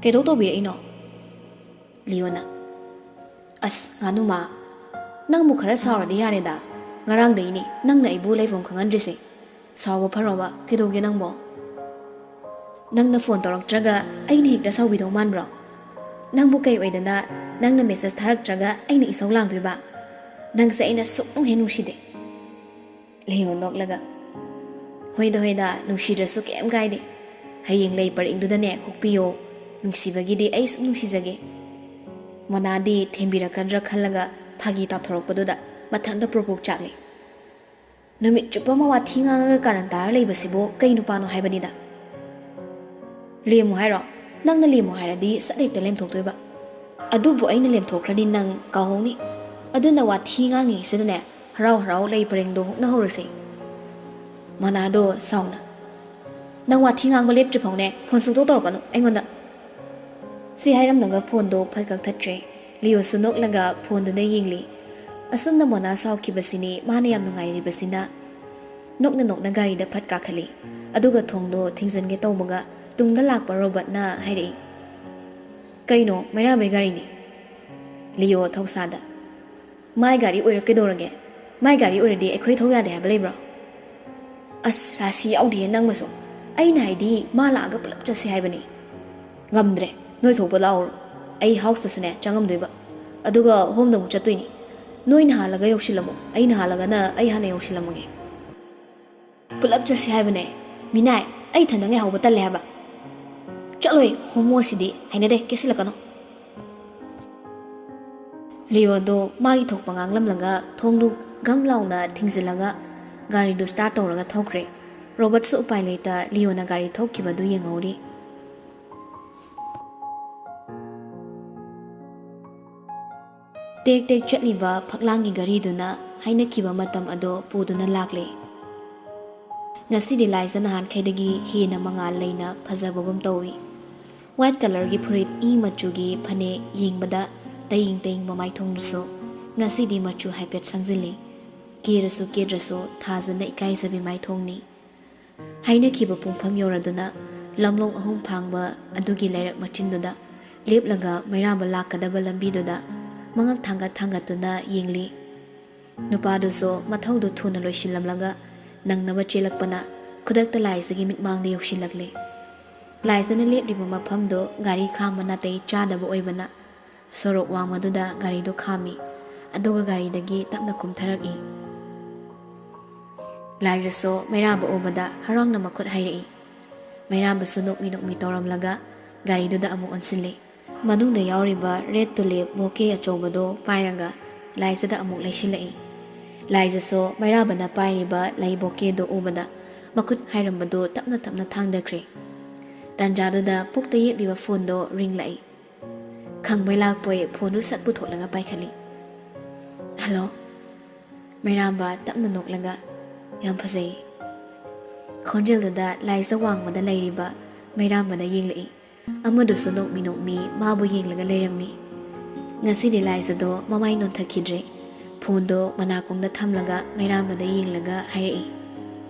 "ꯀꯩꯗꯧ ꯇꯧꯕꯤꯔꯛꯏꯅꯣ?" ꯂꯤꯌꯣꯅ, "ꯑꯁ, ꯉꯥꯅꯨꯃ, ꯅꯪꯕꯨ ꯈꯔ ꯁꯥꯎꯔꯗꯤ ꯌꯥꯔꯦꯗ꯫ ꯉꯔꯥꯡꯗꯩꯅꯦ ꯅꯪꯅ ꯑꯩꯕꯨ ꯂꯩꯐꯝ ꯈꯪꯍꯟꯗ꯭ꯔꯤꯁꯦ꯫ ꯁꯥꯎꯕ ꯐꯔꯣꯕ, ꯀꯩꯗꯧꯒꯦ ꯅꯪꯕꯣ? ꯅꯪꯅ ꯐꯣꯟ ꯇꯧꯔꯛꯇ꯭ꯔꯒ ꯑꯩꯅ ꯍꯦꯛꯇ ꯁꯥꯎꯕꯤꯗꯧ ꯃꯥꯟꯕ꯭ꯔꯣ? ꯅꯪꯕꯨ ꯀꯩ ꯑꯣꯏꯗꯅ ꯅꯪꯅ ꯃꯦꯁꯦꯖ ꯊꯥꯔꯛꯇ꯭ꯔꯒ ꯑꯩꯅ ꯏꯁꯧ ꯂꯥꯡꯗꯣꯏꯕ? ꯅꯪꯁꯦ ꯑꯩꯅ ꯁꯨꯛꯅꯨꯡ ꯍꯦꯛ ꯅꯨꯡꯁꯤꯗꯦ꯫" ꯂꯤꯌꯣ ꯅꯣꯛꯂꯒ, "ꯍꯣꯏꯗ, ꯍꯣꯏꯗ, ꯅꯨꯡꯁꯤꯗ꯭ꯔꯁꯨ ꯀꯩꯝ ꯀꯥꯏꯗꯦ꯫ ꯍꯌꯦꯡ ꯂꯩ ꯄꯔꯦꯡꯗꯨꯗꯅꯦ ꯍꯨꯛꯄꯤꯌꯣ꯫ ꯅꯨꯡꯁꯤꯕꯒꯤꯗꯤ ꯑꯩ ꯁꯨꯝ ꯅꯨꯡꯁꯤꯖꯒꯦ꯫" ꯃꯣꯅꯥꯗꯤ ꯊꯦꯝꯕꯤꯔꯛꯀꯗ꯭ꯔꯥ ꯈꯜꯂꯒ ꯐꯥꯒꯤ ꯇꯥꯊꯣꯔꯛꯄꯗꯨꯗ ꯃꯊꯟꯇ ꯄ꯭ꯔꯣꯛ ꯄ꯭ꯔꯣꯛ ꯆꯥꯛꯂꯦ꯫ ꯅꯨꯃꯤꯠ ꯆꯨꯞꯄ ꯑꯃ ꯋꯥꯊꯤ ꯉꯥꯡꯉꯒ ꯀꯥꯔꯟ ꯇꯥꯔ ꯂꯩꯕꯁꯤꯕꯨ ꯀꯩ ꯅꯨꯄꯥꯅꯣ ꯍꯥꯏꯕꯅꯤꯗ꯫ "ꯂꯦꯝꯃꯨ ꯍꯥꯏꯔꯣ? ꯅꯪꯅ ꯂꯦꯝꯃꯨ ꯍꯥꯏꯔꯗꯤ ꯁꯠ ꯍꯦꯛꯇ ꯂꯦꯝꯊꯣꯛꯇꯣꯏꯕ꯫ ꯑꯗꯨꯕꯨ ꯑꯩꯅ ꯂꯦꯝꯊꯣꯛꯈ꯭ꯔꯗꯤ ꯅꯪ ꯀꯥꯎꯍꯧꯅꯤ꯫ ꯑꯗꯨꯅ ꯋꯥꯊꯤ ꯉꯥꯡꯉꯤꯁꯤꯗꯅꯦ, ꯍꯔꯥꯎ ꯍꯔꯥꯎ ꯂꯩ ꯄꯔꯦꯡꯗꯣ ꯍꯨꯛꯅꯍꯧꯔꯁꯦ꯫" ꯃꯣꯅꯥꯗꯣ ꯁꯥꯎꯅ, "ꯅꯪ ꯋꯥꯊꯤ ꯉꯥꯡꯕ ꯂꯦꯞꯇ꯭ꯔꯤ ꯐꯥꯎꯅꯦ ꯐꯣꯟ ꯁꯨꯡꯇꯧ ꯇꯧꯔꯛꯀꯅꯨ ꯑꯩꯉꯣꯟꯗ꯫" ꯁꯤ ꯍꯥꯏꯔꯝꯂꯒ ꯐꯣꯟꯗꯣ ꯐꯠ ꯀꯛꯊꯠꯈ꯭ꯔꯦ꯫ ꯂꯤꯌꯣꯁꯨ ꯅꯣꯛꯂꯒ ꯐꯣꯟꯗꯨꯗ ꯌꯦꯡꯂꯤ꯫ ꯑꯁꯨꯝꯅ ꯃꯣꯅꯥ ꯁꯥꯎꯈꯤꯕꯁꯤꯅꯤ ꯃꯥꯅ ꯌꯥꯝ ꯅꯨꯡꯉꯥꯏꯔꯤꯕꯁꯤꯅ꯫ ꯅꯣꯛꯅ ꯅꯣꯛꯅ ꯒꯥꯔꯤꯗ ꯐꯠ ꯀꯥꯈꯠꯂꯤ꯫ ꯑꯗꯨꯒ ꯊꯣꯡꯗꯣ ꯊꯤꯡꯖꯤꯟꯒꯦ ꯇꯧꯕꯒ ꯇꯨꯡꯗ ꯂꯥꯛꯄ ꯔꯣꯕꯔꯠꯅ ꯍꯥꯏꯔꯛꯏ, "ꯀꯩꯅꯣ, ꯃꯩꯔꯥꯕꯩ ꯒꯥꯔꯤꯅꯤ꯫" ꯂꯤꯌꯣ ꯊꯧꯁꯥꯗ, "ꯃꯥꯏ ꯒꯥꯔꯤ ꯑꯣꯏꯔ ꯀꯩꯗꯧꯔꯒꯦ? ꯃꯥꯏ ꯒꯥꯔꯤ ꯑꯣꯏꯔꯗꯤ ꯑꯩꯈꯣꯏ ꯊꯧ ꯌꯥꯗꯦ ꯍꯥꯏꯕ ꯂꯩꯕ꯭ꯔꯣ?" "ꯑꯁ, ꯔꯥꯁꯤ ꯌꯥꯎꯗꯤꯌꯦ ꯅꯪꯃꯁꯨ꯫ ꯑꯩꯅ ꯍꯥꯏꯗꯤ ꯃꯥ ꯂꯥꯛꯑꯒ ꯄꯨꯂꯞ ꯆꯠꯁꯦ ꯍꯥꯏꯕꯅꯤ꯫" "ꯉꯝꯗ꯭ꯔꯦ, ꯅꯣꯏ ꯊꯣꯛꯄ ꯂꯥꯛꯍꯧꯔꯣ꯫ ꯑꯩ ꯍꯥꯎꯁꯇꯁꯨꯅꯦ ꯆꯪꯉꯝꯗꯣꯏꯕ, ꯑꯗꯨꯒ ꯍꯣꯝꯗ ꯑꯃꯨꯛ ꯆꯠꯇꯣꯏꯅꯤ꯫ ꯅꯣꯏꯅ ꯍꯥꯜꯂꯒ ꯌꯧꯁꯤꯜꯂꯝꯃꯣ, ꯑꯩꯅ ꯍꯥꯜꯂꯒꯅ ꯑꯩ ꯍꯥꯟꯅ ꯌꯧꯁꯤꯜꯂꯝꯃꯒꯦ꯫" "ꯄꯨꯂꯞ ꯆꯠꯁꯤ ꯍꯥꯏꯕꯅꯦ꯫ ꯃꯤꯅꯥꯏ, ꯑꯩ ꯏꯊꯟꯗ ꯉꯥꯏꯍꯧꯕ ꯇꯜꯂꯦ ꯍꯥꯏꯕ꯫" "ꯆꯠꯂꯣꯏ, ꯍꯣꯃꯣꯁꯤꯗꯤ ꯍꯩꯅꯗꯦ, ꯀꯦꯁꯤꯜꯂꯛꯀꯅꯨ꯫" ꯂꯤꯌꯣꯗꯣ ꯃꯥꯒꯤ ꯊꯣꯛꯄ ꯉꯥꯡꯂꯝꯂꯒ ꯊꯣꯡꯗꯨ ꯒꯝ ꯂꯥꯎꯅ ꯊꯤꯡꯖꯤꯜꯂꯒ ꯒꯥꯔꯤꯗꯨ ꯁ꯭ꯇꯥꯔꯠ ꯇꯧꯔꯒ ꯊꯧꯈ꯭ꯔꯦ꯫ ꯔꯣꯕꯔꯠꯁꯨ ꯎꯄꯥꯏ ꯂꯩꯇ ꯂꯤꯌꯣꯅ ꯒꯥꯔꯤ ꯊꯧꯈꯤꯕꯗꯨ ꯌꯦꯡꯍꯧꯔꯤ꯫ ꯇꯦꯛ ꯇꯦꯛ ꯆꯠꯂꯤꯕ ꯐꯛꯂꯥꯡꯒꯤ ꯘꯔꯤꯗꯨꯅ ꯍꯥꯏꯅꯈꯤꯕ ꯃꯇꯝ ꯑꯗꯣ ꯄꯨꯗꯨꯅ ꯂꯥꯛꯂꯦ꯫ ꯉꯁꯤꯗꯤ ꯂꯥꯏꯖ ꯅꯍꯥꯟꯈꯩꯗꯒꯤ ꯍꯦꯟꯅ ꯃꯉꯥꯜ ꯂꯩꯅ ꯐꯖꯕꯒꯨꯝ ꯇꯧꯏ꯫ ꯋꯥꯏꯠ ꯀꯂꯔꯒꯤ ꯐꯨꯔꯤꯠ ꯏ ꯃꯆꯨꯒꯤ ꯐꯅꯦꯛ ꯌꯦꯡꯕꯗ ꯇꯌꯤꯡ ꯇꯌꯤꯡꯕ ꯃꯥꯏꯊꯣꯡꯗꯨꯁꯨ ꯉꯁꯤꯗꯤ ꯃꯆꯨ ꯍꯥꯏꯐꯦꯠ ꯁꯪꯖꯤꯜꯂꯤ꯫ ꯀꯦꯔꯁꯨ ꯀꯦꯗ꯭ꯔꯁꯨ ꯊꯥꯖꯅ ꯏꯀꯥꯏꯖꯕꯤ ꯃꯥꯏꯊꯣꯡꯅꯤ꯫ ꯍꯥꯏꯅꯈꯤꯕ ꯄꯨꯡꯐꯝ ꯌꯧꯔꯗꯨꯅ ꯂꯝꯂꯣꯡ ꯑꯍꯨꯝ ꯐꯥꯡꯕ ꯑꯗꯨꯒꯤ ꯂꯩꯔꯛ ꯃꯆꯤꯟꯗꯨꯗ ꯂꯦꯞꯂꯒ ꯃꯩꯔꯥꯕ ꯂꯥꯛꯀꯗꯕ ꯂꯝꯕꯤꯗꯨꯗ ꯃꯉꯛ ꯊꯥꯡꯒꯠ ꯊꯥꯡꯒꯠꯇꯨꯅ ꯌꯦꯡꯂꯤ꯫ ꯅꯨꯄꯥꯗꯨꯁꯨ ꯃꯊꯧꯗꯨ ꯊꯨꯅ ꯂꯣꯏꯁꯤꯜꯂꯝꯂꯒ ꯅꯪꯅꯕ ꯆꯦꯜꯂꯛꯄꯅ ꯈꯨꯗꯛꯇ ꯂꯥꯏꯖꯒꯤ ꯃꯤꯠꯃꯥꯡꯗ ꯌꯧꯁꯤꯜꯂꯛꯂꯦ꯫ ꯂꯥꯏꯖꯅ ꯂꯦꯞꯂꯤꯕ ꯃꯐꯝꯗꯨ ꯒꯥꯔꯤ ꯈꯥꯝꯕ ꯅꯥꯇꯩ ꯆꯥꯗꯕ ꯑꯣꯏꯕꯅ ꯁꯣꯔꯣꯛ ꯋꯥꯡꯃꯗꯨꯗ ꯒꯥꯔꯤꯗꯨ ꯈꯥꯝꯃꯤ, ꯑꯗꯨꯒ ꯒꯥꯔꯤꯗꯒꯤ ꯇꯞꯅ ꯀꯨꯝꯊꯔꯛꯏ꯫ ꯂꯥꯏꯖꯁꯨ ꯃꯩꯔꯥꯕ ꯎꯕꯗ ꯍꯔꯥꯎꯅ ꯃꯈꯨꯠ ꯍꯥꯏꯔꯛꯏ꯫ ꯃꯩꯔꯥꯕꯁꯨ ꯅꯣꯛꯃꯤ ꯅꯣꯛꯃꯤ ꯇꯧꯔꯝꯂꯒ ꯒꯥꯔꯤꯗꯨꯗ ꯑꯃꯨꯛ ꯑꯣꯟꯁꯤꯜꯂꯤ꯫ ꯃꯅꯨꯡꯗ ꯌꯥꯎꯔꯤꯕ red tulip bouquet ꯑꯆꯧꯕꯗꯣ ꯄꯥꯏꯔꯒ ꯂꯥꯏꯖꯗ ꯑꯃꯨꯛ ꯂꯩꯁꯤꯜꯂꯛꯏ꯫ ꯂꯥꯏꯖꯁꯨ ꯃꯩꯔꯥꯕꯅ ꯄꯥꯏꯔꯤꯕ ꯂꯩ bouquetꯗꯣ ꯎꯕꯗ ꯃꯈꯨꯠ ꯍꯥꯏꯔꯝꯕꯗꯨ ꯇꯞꯅ ꯇꯞꯅ ꯊꯥꯡꯗꯈ꯭ꯔꯦ꯫ ꯇꯥꯟꯖꯥꯗꯨꯗ ꯄꯨꯛꯇ ꯌꯦꯞꯂꯤꯕ phoneꯗꯣ ꯔꯤꯡꯂꯛꯏ꯫ ꯈꯪꯕꯣꯏ ꯂꯥꯛꯄꯣꯏ phoneꯗꯨ ꯁꯠ ꯄꯨꯊꯣꯛꯂꯒ ꯄꯥꯏꯈꯠꯂꯤ꯫ "Hello?" ꯃꯩꯔꯥꯕ ꯇꯞꯅ ꯅꯣꯛꯂꯒ, "ꯌꯥꯝ ꯐꯖꯩ꯫" ꯈꯣꯟꯖꯦꯜꯗꯨꯗ ꯂꯥꯏꯖ ꯋꯥꯡꯃꯗ ꯂꯩꯔꯤꯕ ꯃꯩꯔꯥꯕꯅ ꯌꯦꯡꯂꯛꯏ꯫ ꯑꯃꯗꯨꯁꯨ ꯅꯣꯛꯃꯤ ꯅꯣꯛꯃꯤ ꯃꯥꯕꯨ ꯌꯦꯡꯂꯒ ꯂꯩꯔꯝꯃꯤ꯫ ꯉꯁꯤꯗꯤ ꯂꯥꯏꯖꯗꯣ ꯃꯃꯥꯏ ꯅꯣꯟꯊꯈꯤꯗ꯭ꯔꯦ꯫ Phoneꯗꯣ ꯃꯅꯥꯀꯣꯡꯗ ꯊꯝꯂꯒ ꯃꯩꯔꯥꯕꯗ ꯌꯦꯡꯂꯒ ꯍꯥꯏꯔꯛꯏ,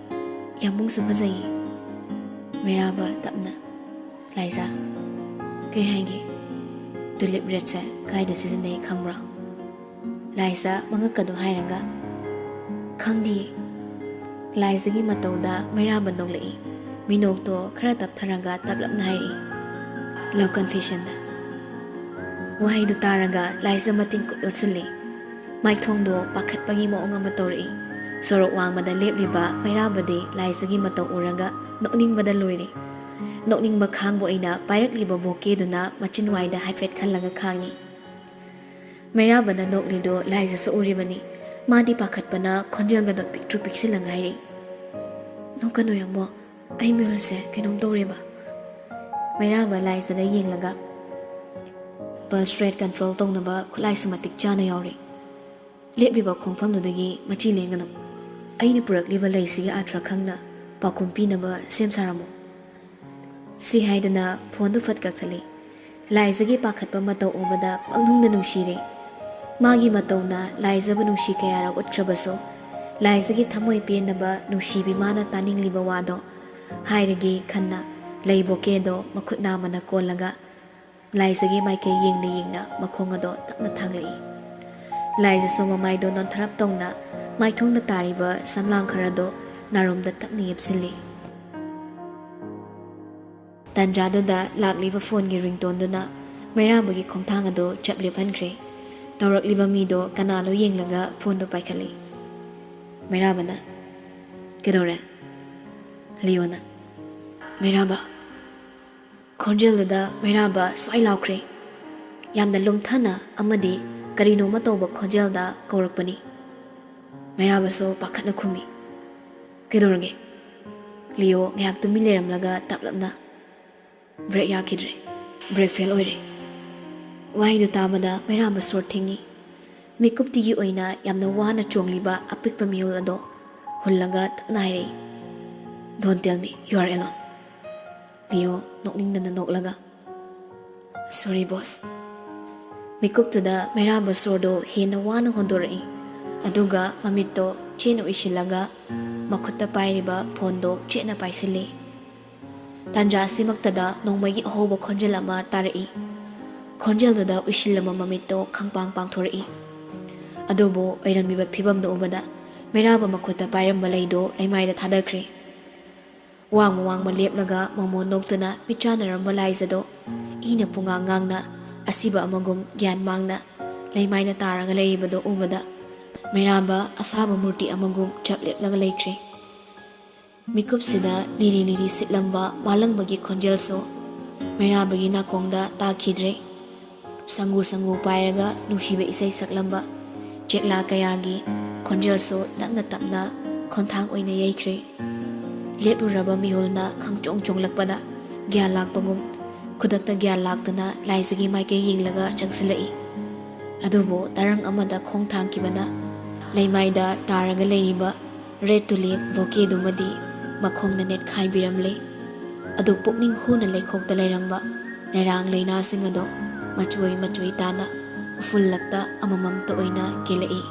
"ꯌꯥꯝꯕꯨꯡꯁꯨ ꯐꯖꯩꯌꯦ꯫" ꯃꯩꯔꯥꯕ ꯇꯞꯅ, "ꯂꯥꯏꯖ, ꯀꯩ ꯍꯥꯏꯒꯦ? Tulip redꯁꯦ ꯀꯥꯏꯗ ꯁꯤꯖꯤꯟꯅꯩ ꯈꯪꯕ꯭ꯔꯣ?" ꯂꯥꯏꯖ ꯃꯉꯛꯀꯗꯣ ꯍꯥꯏꯔꯒ, "ꯈꯪꯗꯤꯌꯦ꯫" ꯂꯥꯏꯖꯒꯤ ꯃꯇꯧꯗ ꯃꯩꯔꯥꯕ ꯅꯣꯛꯂꯛꯏ꯫ ꯃꯤꯅꯣꯛꯇꯣ ꯈꯔ ꯇꯞꯊꯔꯒ ꯇꯞꯂꯞꯅ ꯍꯥꯏꯔꯛꯏ, "Love confessionꯗ꯫" ꯋꯥꯍꯩꯗꯨ ꯇꯥꯔꯒ ꯂꯥꯏꯖ ꯃꯇꯤꯟ ꯀꯨꯠ ꯌꯣꯠꯁꯤꯜꯂꯤ꯫ ꯃꯥꯏꯊꯣꯡꯗꯣ ꯄꯥꯈꯠꯄꯒꯤ ꯃꯑꯣꯡ ꯑꯃ ꯇꯧꯔꯛꯏ꯫ ꯁꯣꯔꯣꯛ ꯋꯥꯡꯃꯗ ꯂꯦꯞꯂꯤꯕ ꯃꯩꯔꯥꯕꯗꯤ ꯂꯥꯏꯖꯒꯤ ꯃꯇꯧ ꯎꯔꯒ ꯅꯣꯛꯅꯤꯡꯕꯗ ꯂꯣꯏꯔꯦ꯫ ꯅꯣꯛꯅꯤꯡꯕ ꯈꯥꯡꯕ ꯑꯣꯏꯅ ꯄꯥꯏꯔꯛꯂꯤꯕ bouquetꯗꯨꯅ ꯃꯆꯤꯟꯋꯥꯏꯗ ꯍꯥꯏꯐꯦꯠ ꯈꯜꯂꯒ ꯈꯥꯡꯉꯤ꯫ ꯃꯩꯔꯥꯕꯅ ꯅꯣꯛꯂꯤꯗꯨ ꯂꯥꯏꯖꯁꯨ ꯎꯔꯤꯕꯅꯤ꯫ ꯃꯥꯗꯤ ꯄꯥꯈꯠꯄꯅ ꯈꯣꯟꯖꯦꯜꯒꯗꯣ ꯄꯤꯛꯇ꯭ꯔꯨ ꯄꯤꯛꯁꯤꯜꯂꯒ ꯍꯥꯏꯔꯛꯏ, "ꯅꯣꯛꯀꯅꯨ ꯌꯥꯝꯕꯣ, ꯑꯩ ꯃꯤꯍꯨꯜꯁꯦ ꯀꯩꯅꯣꯝ ꯇꯧꯔꯦꯕ꯫" ꯃꯩꯔꯥꯕ ꯂꯥꯏꯖꯗ ꯌꯦꯡꯂꯒ, "Pulse rate control ꯇꯧꯅꯕ ꯈꯨꯠꯂꯥꯏꯁꯨ ꯃꯇꯤꯛ ꯆꯥꯅ ꯌꯥꯎꯔꯦ꯫ ꯂꯦꯞꯂꯤꯕ ꯈꯣꯡꯐꯝꯗꯨꯗꯒꯤ ꯃꯆꯤ ꯂꯦꯡꯒꯅꯨ꯫ ꯑꯩꯅ ꯄꯨꯔꯛꯂꯤꯕ ꯂꯩꯁꯤꯒꯤ ꯑꯥꯔꯊ ꯈꯪꯅ ꯄꯥꯎꯈꯨꯝ ꯄꯤꯅꯕ ꯁꯦꯝ ꯁꯥꯔꯝꯃꯨ꯫" ꯁꯤ ꯍꯥꯏꯗꯨꯅ phoneꯗꯨ ꯐꯠ ꯀꯛꯊꯠꯂꯤ꯫ ꯂꯥꯏꯖꯒꯤ ꯄꯥꯈꯠꯄ ꯃꯇꯧ ꯎꯕꯗ ꯄꯪꯅꯨꯡꯗ ꯅꯨꯡꯁꯤꯔꯦ꯫ ꯃꯥꯒꯤ ꯃꯇꯧꯅ ꯂꯥꯏꯖꯕꯨ ꯅꯨꯡꯁꯤ ꯀꯌꯥꯔꯛ ꯎꯠꯈ꯭ꯔꯕꯁꯨ, ꯂꯥꯏꯖꯒꯤ ꯊꯃꯣꯏ ꯄꯦꯟꯅꯕ ꯅꯨꯡꯁꯤꯕꯤ ꯃꯥꯅ ꯇꯥꯅꯤꯡꯂꯤꯕ ꯋꯥꯗꯣ ꯍꯥꯏꯔꯒꯦ ꯈꯟꯅ ꯂꯩ bouquetꯗꯣ ꯃꯈꯨꯠ ꯅꯥꯝꯃꯅ ꯀꯣꯜꯂꯒ ꯂꯥꯏꯖꯒꯤ ꯃꯥꯏꯀꯩ ꯌꯦꯡꯅ ꯌꯦꯡꯅ ꯃꯈꯣꯡ ꯑꯗꯣ ꯇꯞꯅ ꯊꯥꯡꯂꯛꯏ꯫ ꯂꯥꯏꯖꯁꯨ ꯃꯃꯥꯏꯗꯣ ꯅꯣꯟꯊꯔꯞ ꯇꯧꯅ ꯃꯥꯏꯊꯣꯡꯗ ꯇꯥꯔꯤꯕ ꯁꯝꯂꯥꯡ ꯈꯔꯗꯣ ꯅꯥꯔꯣꯝꯗ ꯇꯞꯅ ꯌꯦꯞꯁꯤꯜꯂꯤ꯫ ꯇꯥꯟꯖꯥꯗꯨꯗ ꯂꯥꯛꯂꯤꯕ phoneꯒꯤ ringtoneꯗꯨꯅ ꯃꯩꯔꯥꯕꯒꯤ ꯈꯣꯡꯊꯥꯡ ꯑꯗꯨ ꯆꯞ ꯂꯦꯞꯍꯟꯈ꯭ꯔꯦ꯫ ꯇꯧꯔꯛꯂꯤꯕ ꯃꯤꯗꯣ ꯀꯅꯥꯅꯣ ꯌꯦꯡꯂꯒ phoneꯗꯨ ꯄꯥꯏꯈꯠꯂꯤ꯫ ꯃꯩꯔꯥꯕꯅ, "ꯀꯩꯗꯧꯔꯦ?" ꯂꯤꯌꯣꯅ꯫ "ꯃꯩꯔꯥꯕ!" ꯈꯣꯟꯖꯦꯜꯗꯨꯗ ꯃꯩꯔꯥꯕ ꯁ꯭ꯋꯥꯏ ꯂꯥꯎꯈ꯭ꯔꯦ꯫ ꯌꯥꯝꯅ ꯂꯨꯝꯊꯅ ꯑꯃꯗꯤ ꯀꯔꯤꯅꯣꯃ ꯇꯧꯕ ꯈꯣꯟꯖꯦꯜꯗ ꯀꯧꯔꯛꯄꯅꯤ꯫ ꯃꯩꯔꯥꯕꯁꯨ ꯄꯥꯈꯠꯅ ꯈꯨꯝꯃꯤ꯫ "ꯀꯩꯗꯧꯔꯒꯦ?" ꯂꯤꯌꯣ ꯉꯥꯏꯍꯥꯛ ꯇꯨꯃꯤꯟ ꯂꯩꯔꯝꯂꯒ ꯇꯞꯂꯞꯅ, "ꯕ꯭ꯔꯦꯛ ꯌꯥꯈꯤꯗ꯭ꯔꯦ꯫ ꯕ꯭ꯔꯦꯛ ꯐꯦꯜ ꯑꯣꯏꯔꯦ꯫" ꯋꯥꯍꯩꯗꯨ ꯇꯥꯕꯗ ꯃꯩꯔꯥꯕ ꯁꯣꯔ ꯊꯤꯡꯉꯤ꯫ ꯃꯤꯀꯨꯞꯇꯤꯒꯤ ꯑꯣꯏꯅ ꯌꯥꯝꯅ ꯋꯥꯅ ꯆꯣꯡꯂꯤꯕ ꯑꯄꯤꯛꯄ ꯃꯤꯍꯨꯜ ꯑꯗꯣ ꯍꯨꯜꯂꯒ ꯇꯞꯅ ꯍꯥꯏꯔꯛꯏ, "Don't tell me you are alone." ꯂꯤꯌꯣ ꯅꯣꯛꯅꯤꯡꯗꯅ ꯅꯣꯛꯂꯒ, "Sorry, boss." ꯃꯤꯀꯨꯞꯇꯨꯗ ꯃꯩꯔꯥꯕ ꯁꯣꯔꯗꯣ ꯍꯦꯟꯅ ꯋꯥꯅ ꯍꯣꯟꯗꯣꯔꯛꯏ꯫ ꯑꯗꯨꯒ ꯃꯃꯤꯠꯇꯣ ꯆꯦꯠꯅ ꯎꯏꯁꯤꯜꯂꯒ ꯃꯈꯨꯠꯇ ꯄꯥꯏꯔꯤꯕ ꯐꯣꯟꯗꯣ ꯆꯦꯠꯅ ꯄꯥꯏꯁꯤꯜꯂꯤ꯫ ꯇꯥꯟꯖꯥ ꯑꯁꯤꯃꯛꯇꯗ ꯅꯣꯡꯃꯩꯒꯤ ꯑꯍꯧꯕ ꯈꯣꯟꯖꯦꯜ ꯑꯃ ꯇꯥꯔꯛꯏ꯫ ꯈꯣꯟꯖꯦꯜꯗꯨꯗ ꯎꯏꯁꯤꯜꯂꯕ ꯃꯃꯤꯠꯇꯣ ꯈꯪꯄꯥꯡ ꯄꯥꯡꯊꯣꯔꯛꯏ꯫ ꯑꯗꯨꯕꯨ ꯑꯣꯏꯔꯝꯃꯤꯕ ꯐꯤꯕꯝꯗꯨ ꯎꯕꯗ ꯃꯩꯔꯥꯕ ꯃꯈꯨꯠꯇ ꯄꯥꯏꯔꯝꯕ ꯂꯩꯗꯣ ꯂꯩꯃꯥꯏꯗ ꯊꯥꯗꯈ꯭ꯔꯦ꯫ ꯋꯥꯡꯃ ꯋꯥꯡꯃ ꯂꯦꯞꯂꯒ ꯃꯃꯣꯟ ꯅꯣꯛꯇꯨꯅ ꯃꯤꯠꯆꯥꯟꯅꯔꯝꯕ ꯂꯥꯏꯖꯗꯣ ꯏꯅ ꯄꯨꯡꯉꯥꯡ ꯉꯥꯡꯅ ꯑꯁꯤꯕ ꯑꯃꯒꯨꯝ ꯒ꯭ꯌꯥꯟ ꯃꯥꯡꯅ ꯂꯩꯃꯥꯏꯅ ꯇꯥꯔꯒ ꯂꯩꯔꯤꯕꯗꯣ ꯎꯕꯗ ꯃꯩꯔꯥꯕ ꯑꯁꯥꯕ ꯃꯨꯔꯇꯤ ꯑꯃꯒꯨꯝ ꯆꯞ ꯂꯦꯞꯂꯒ ꯂꯩꯈ꯭ꯔꯦ꯫ ꯃꯤꯀꯨꯞꯁꯤꯗ ꯂꯤꯔꯤ ꯂꯤꯔꯤ ꯁꯤꯠꯂꯝꯕ ꯃꯥꯂꯪꯕꯒꯤ ꯈꯣꯟꯖꯦꯜꯁꯨ ꯃꯩꯔꯥꯕꯒꯤ ꯅꯥꯀꯣꯡꯗ ꯇꯥꯈꯤꯗ꯭ꯔꯦ꯫ ꯁꯪꯒꯨ ꯁꯪꯒꯨ ꯄꯥꯏꯔꯒ ꯅꯨꯡꯁꯤꯕ ꯏꯁꯩ ꯁꯛꯂꯝꯕ ꯆꯦꯛꯂꯥ ꯀꯌꯥꯒꯤ ꯈꯣꯟꯖꯦꯜꯁꯨ ꯇꯞꯅ ꯇꯞꯅ ꯈꯣꯟꯊꯥꯡ ꯑꯣꯏꯅ ꯌꯩꯈ꯭ꯔꯦ꯫ ꯂꯦꯞꯂꯨꯔꯕ ꯃꯤꯍꯨꯜꯅ ꯈꯪꯆꯣꯡ ꯆꯣꯡꯂꯛꯄꯗ ꯒ꯭ꯌꯥꯟ ꯂꯥꯛꯄꯒꯨꯝ ꯈꯨꯗꯛꯇ ꯒ꯭ꯌꯥꯟ ꯂꯥꯛꯇꯨꯅ ꯂꯥꯏꯖꯒꯤ ꯃꯥꯏꯀꯩ ꯌꯦꯡꯂꯒ ꯆꯪꯁꯤꯜꯂꯛꯏ꯫ ꯑꯗꯨꯕꯨ ꯇꯔꯪ ꯑꯃꯗ ꯈꯣꯡ ꯊꯥꯡꯈꯤꯕꯅ ꯂꯩꯃꯥꯏꯗ ꯇꯥꯔꯒ ꯂꯩꯔꯤꯕ ꯔꯦꯠ ꯇꯨꯂꯤꯞ ꯕꯣꯀꯦꯗꯨꯃꯗꯤ ꯃꯈꯣꯡꯅ ꯅꯦꯠꯈꯥꯏꯕꯤꯔꯝꯂꯦ꯫ ꯑꯗꯨ ꯄꯨꯛꯅꯤꯡ ꯍꯨꯅ ꯂꯩꯈꯣꯛꯇ ꯂꯩꯔꯝꯕ ꯂꯩꯔꯥꯡ ꯂꯩꯅꯥꯁꯤꯡ ꯑꯗꯣ ꯃꯆꯣꯏ ꯃꯆꯣꯏ ꯇꯥꯅ ꯎꯐꯨꯜꯂꯛꯇ ꯑꯃꯃꯝꯇ ꯑꯣꯏꯅ ꯀꯦꯜꯂꯛꯏ꯫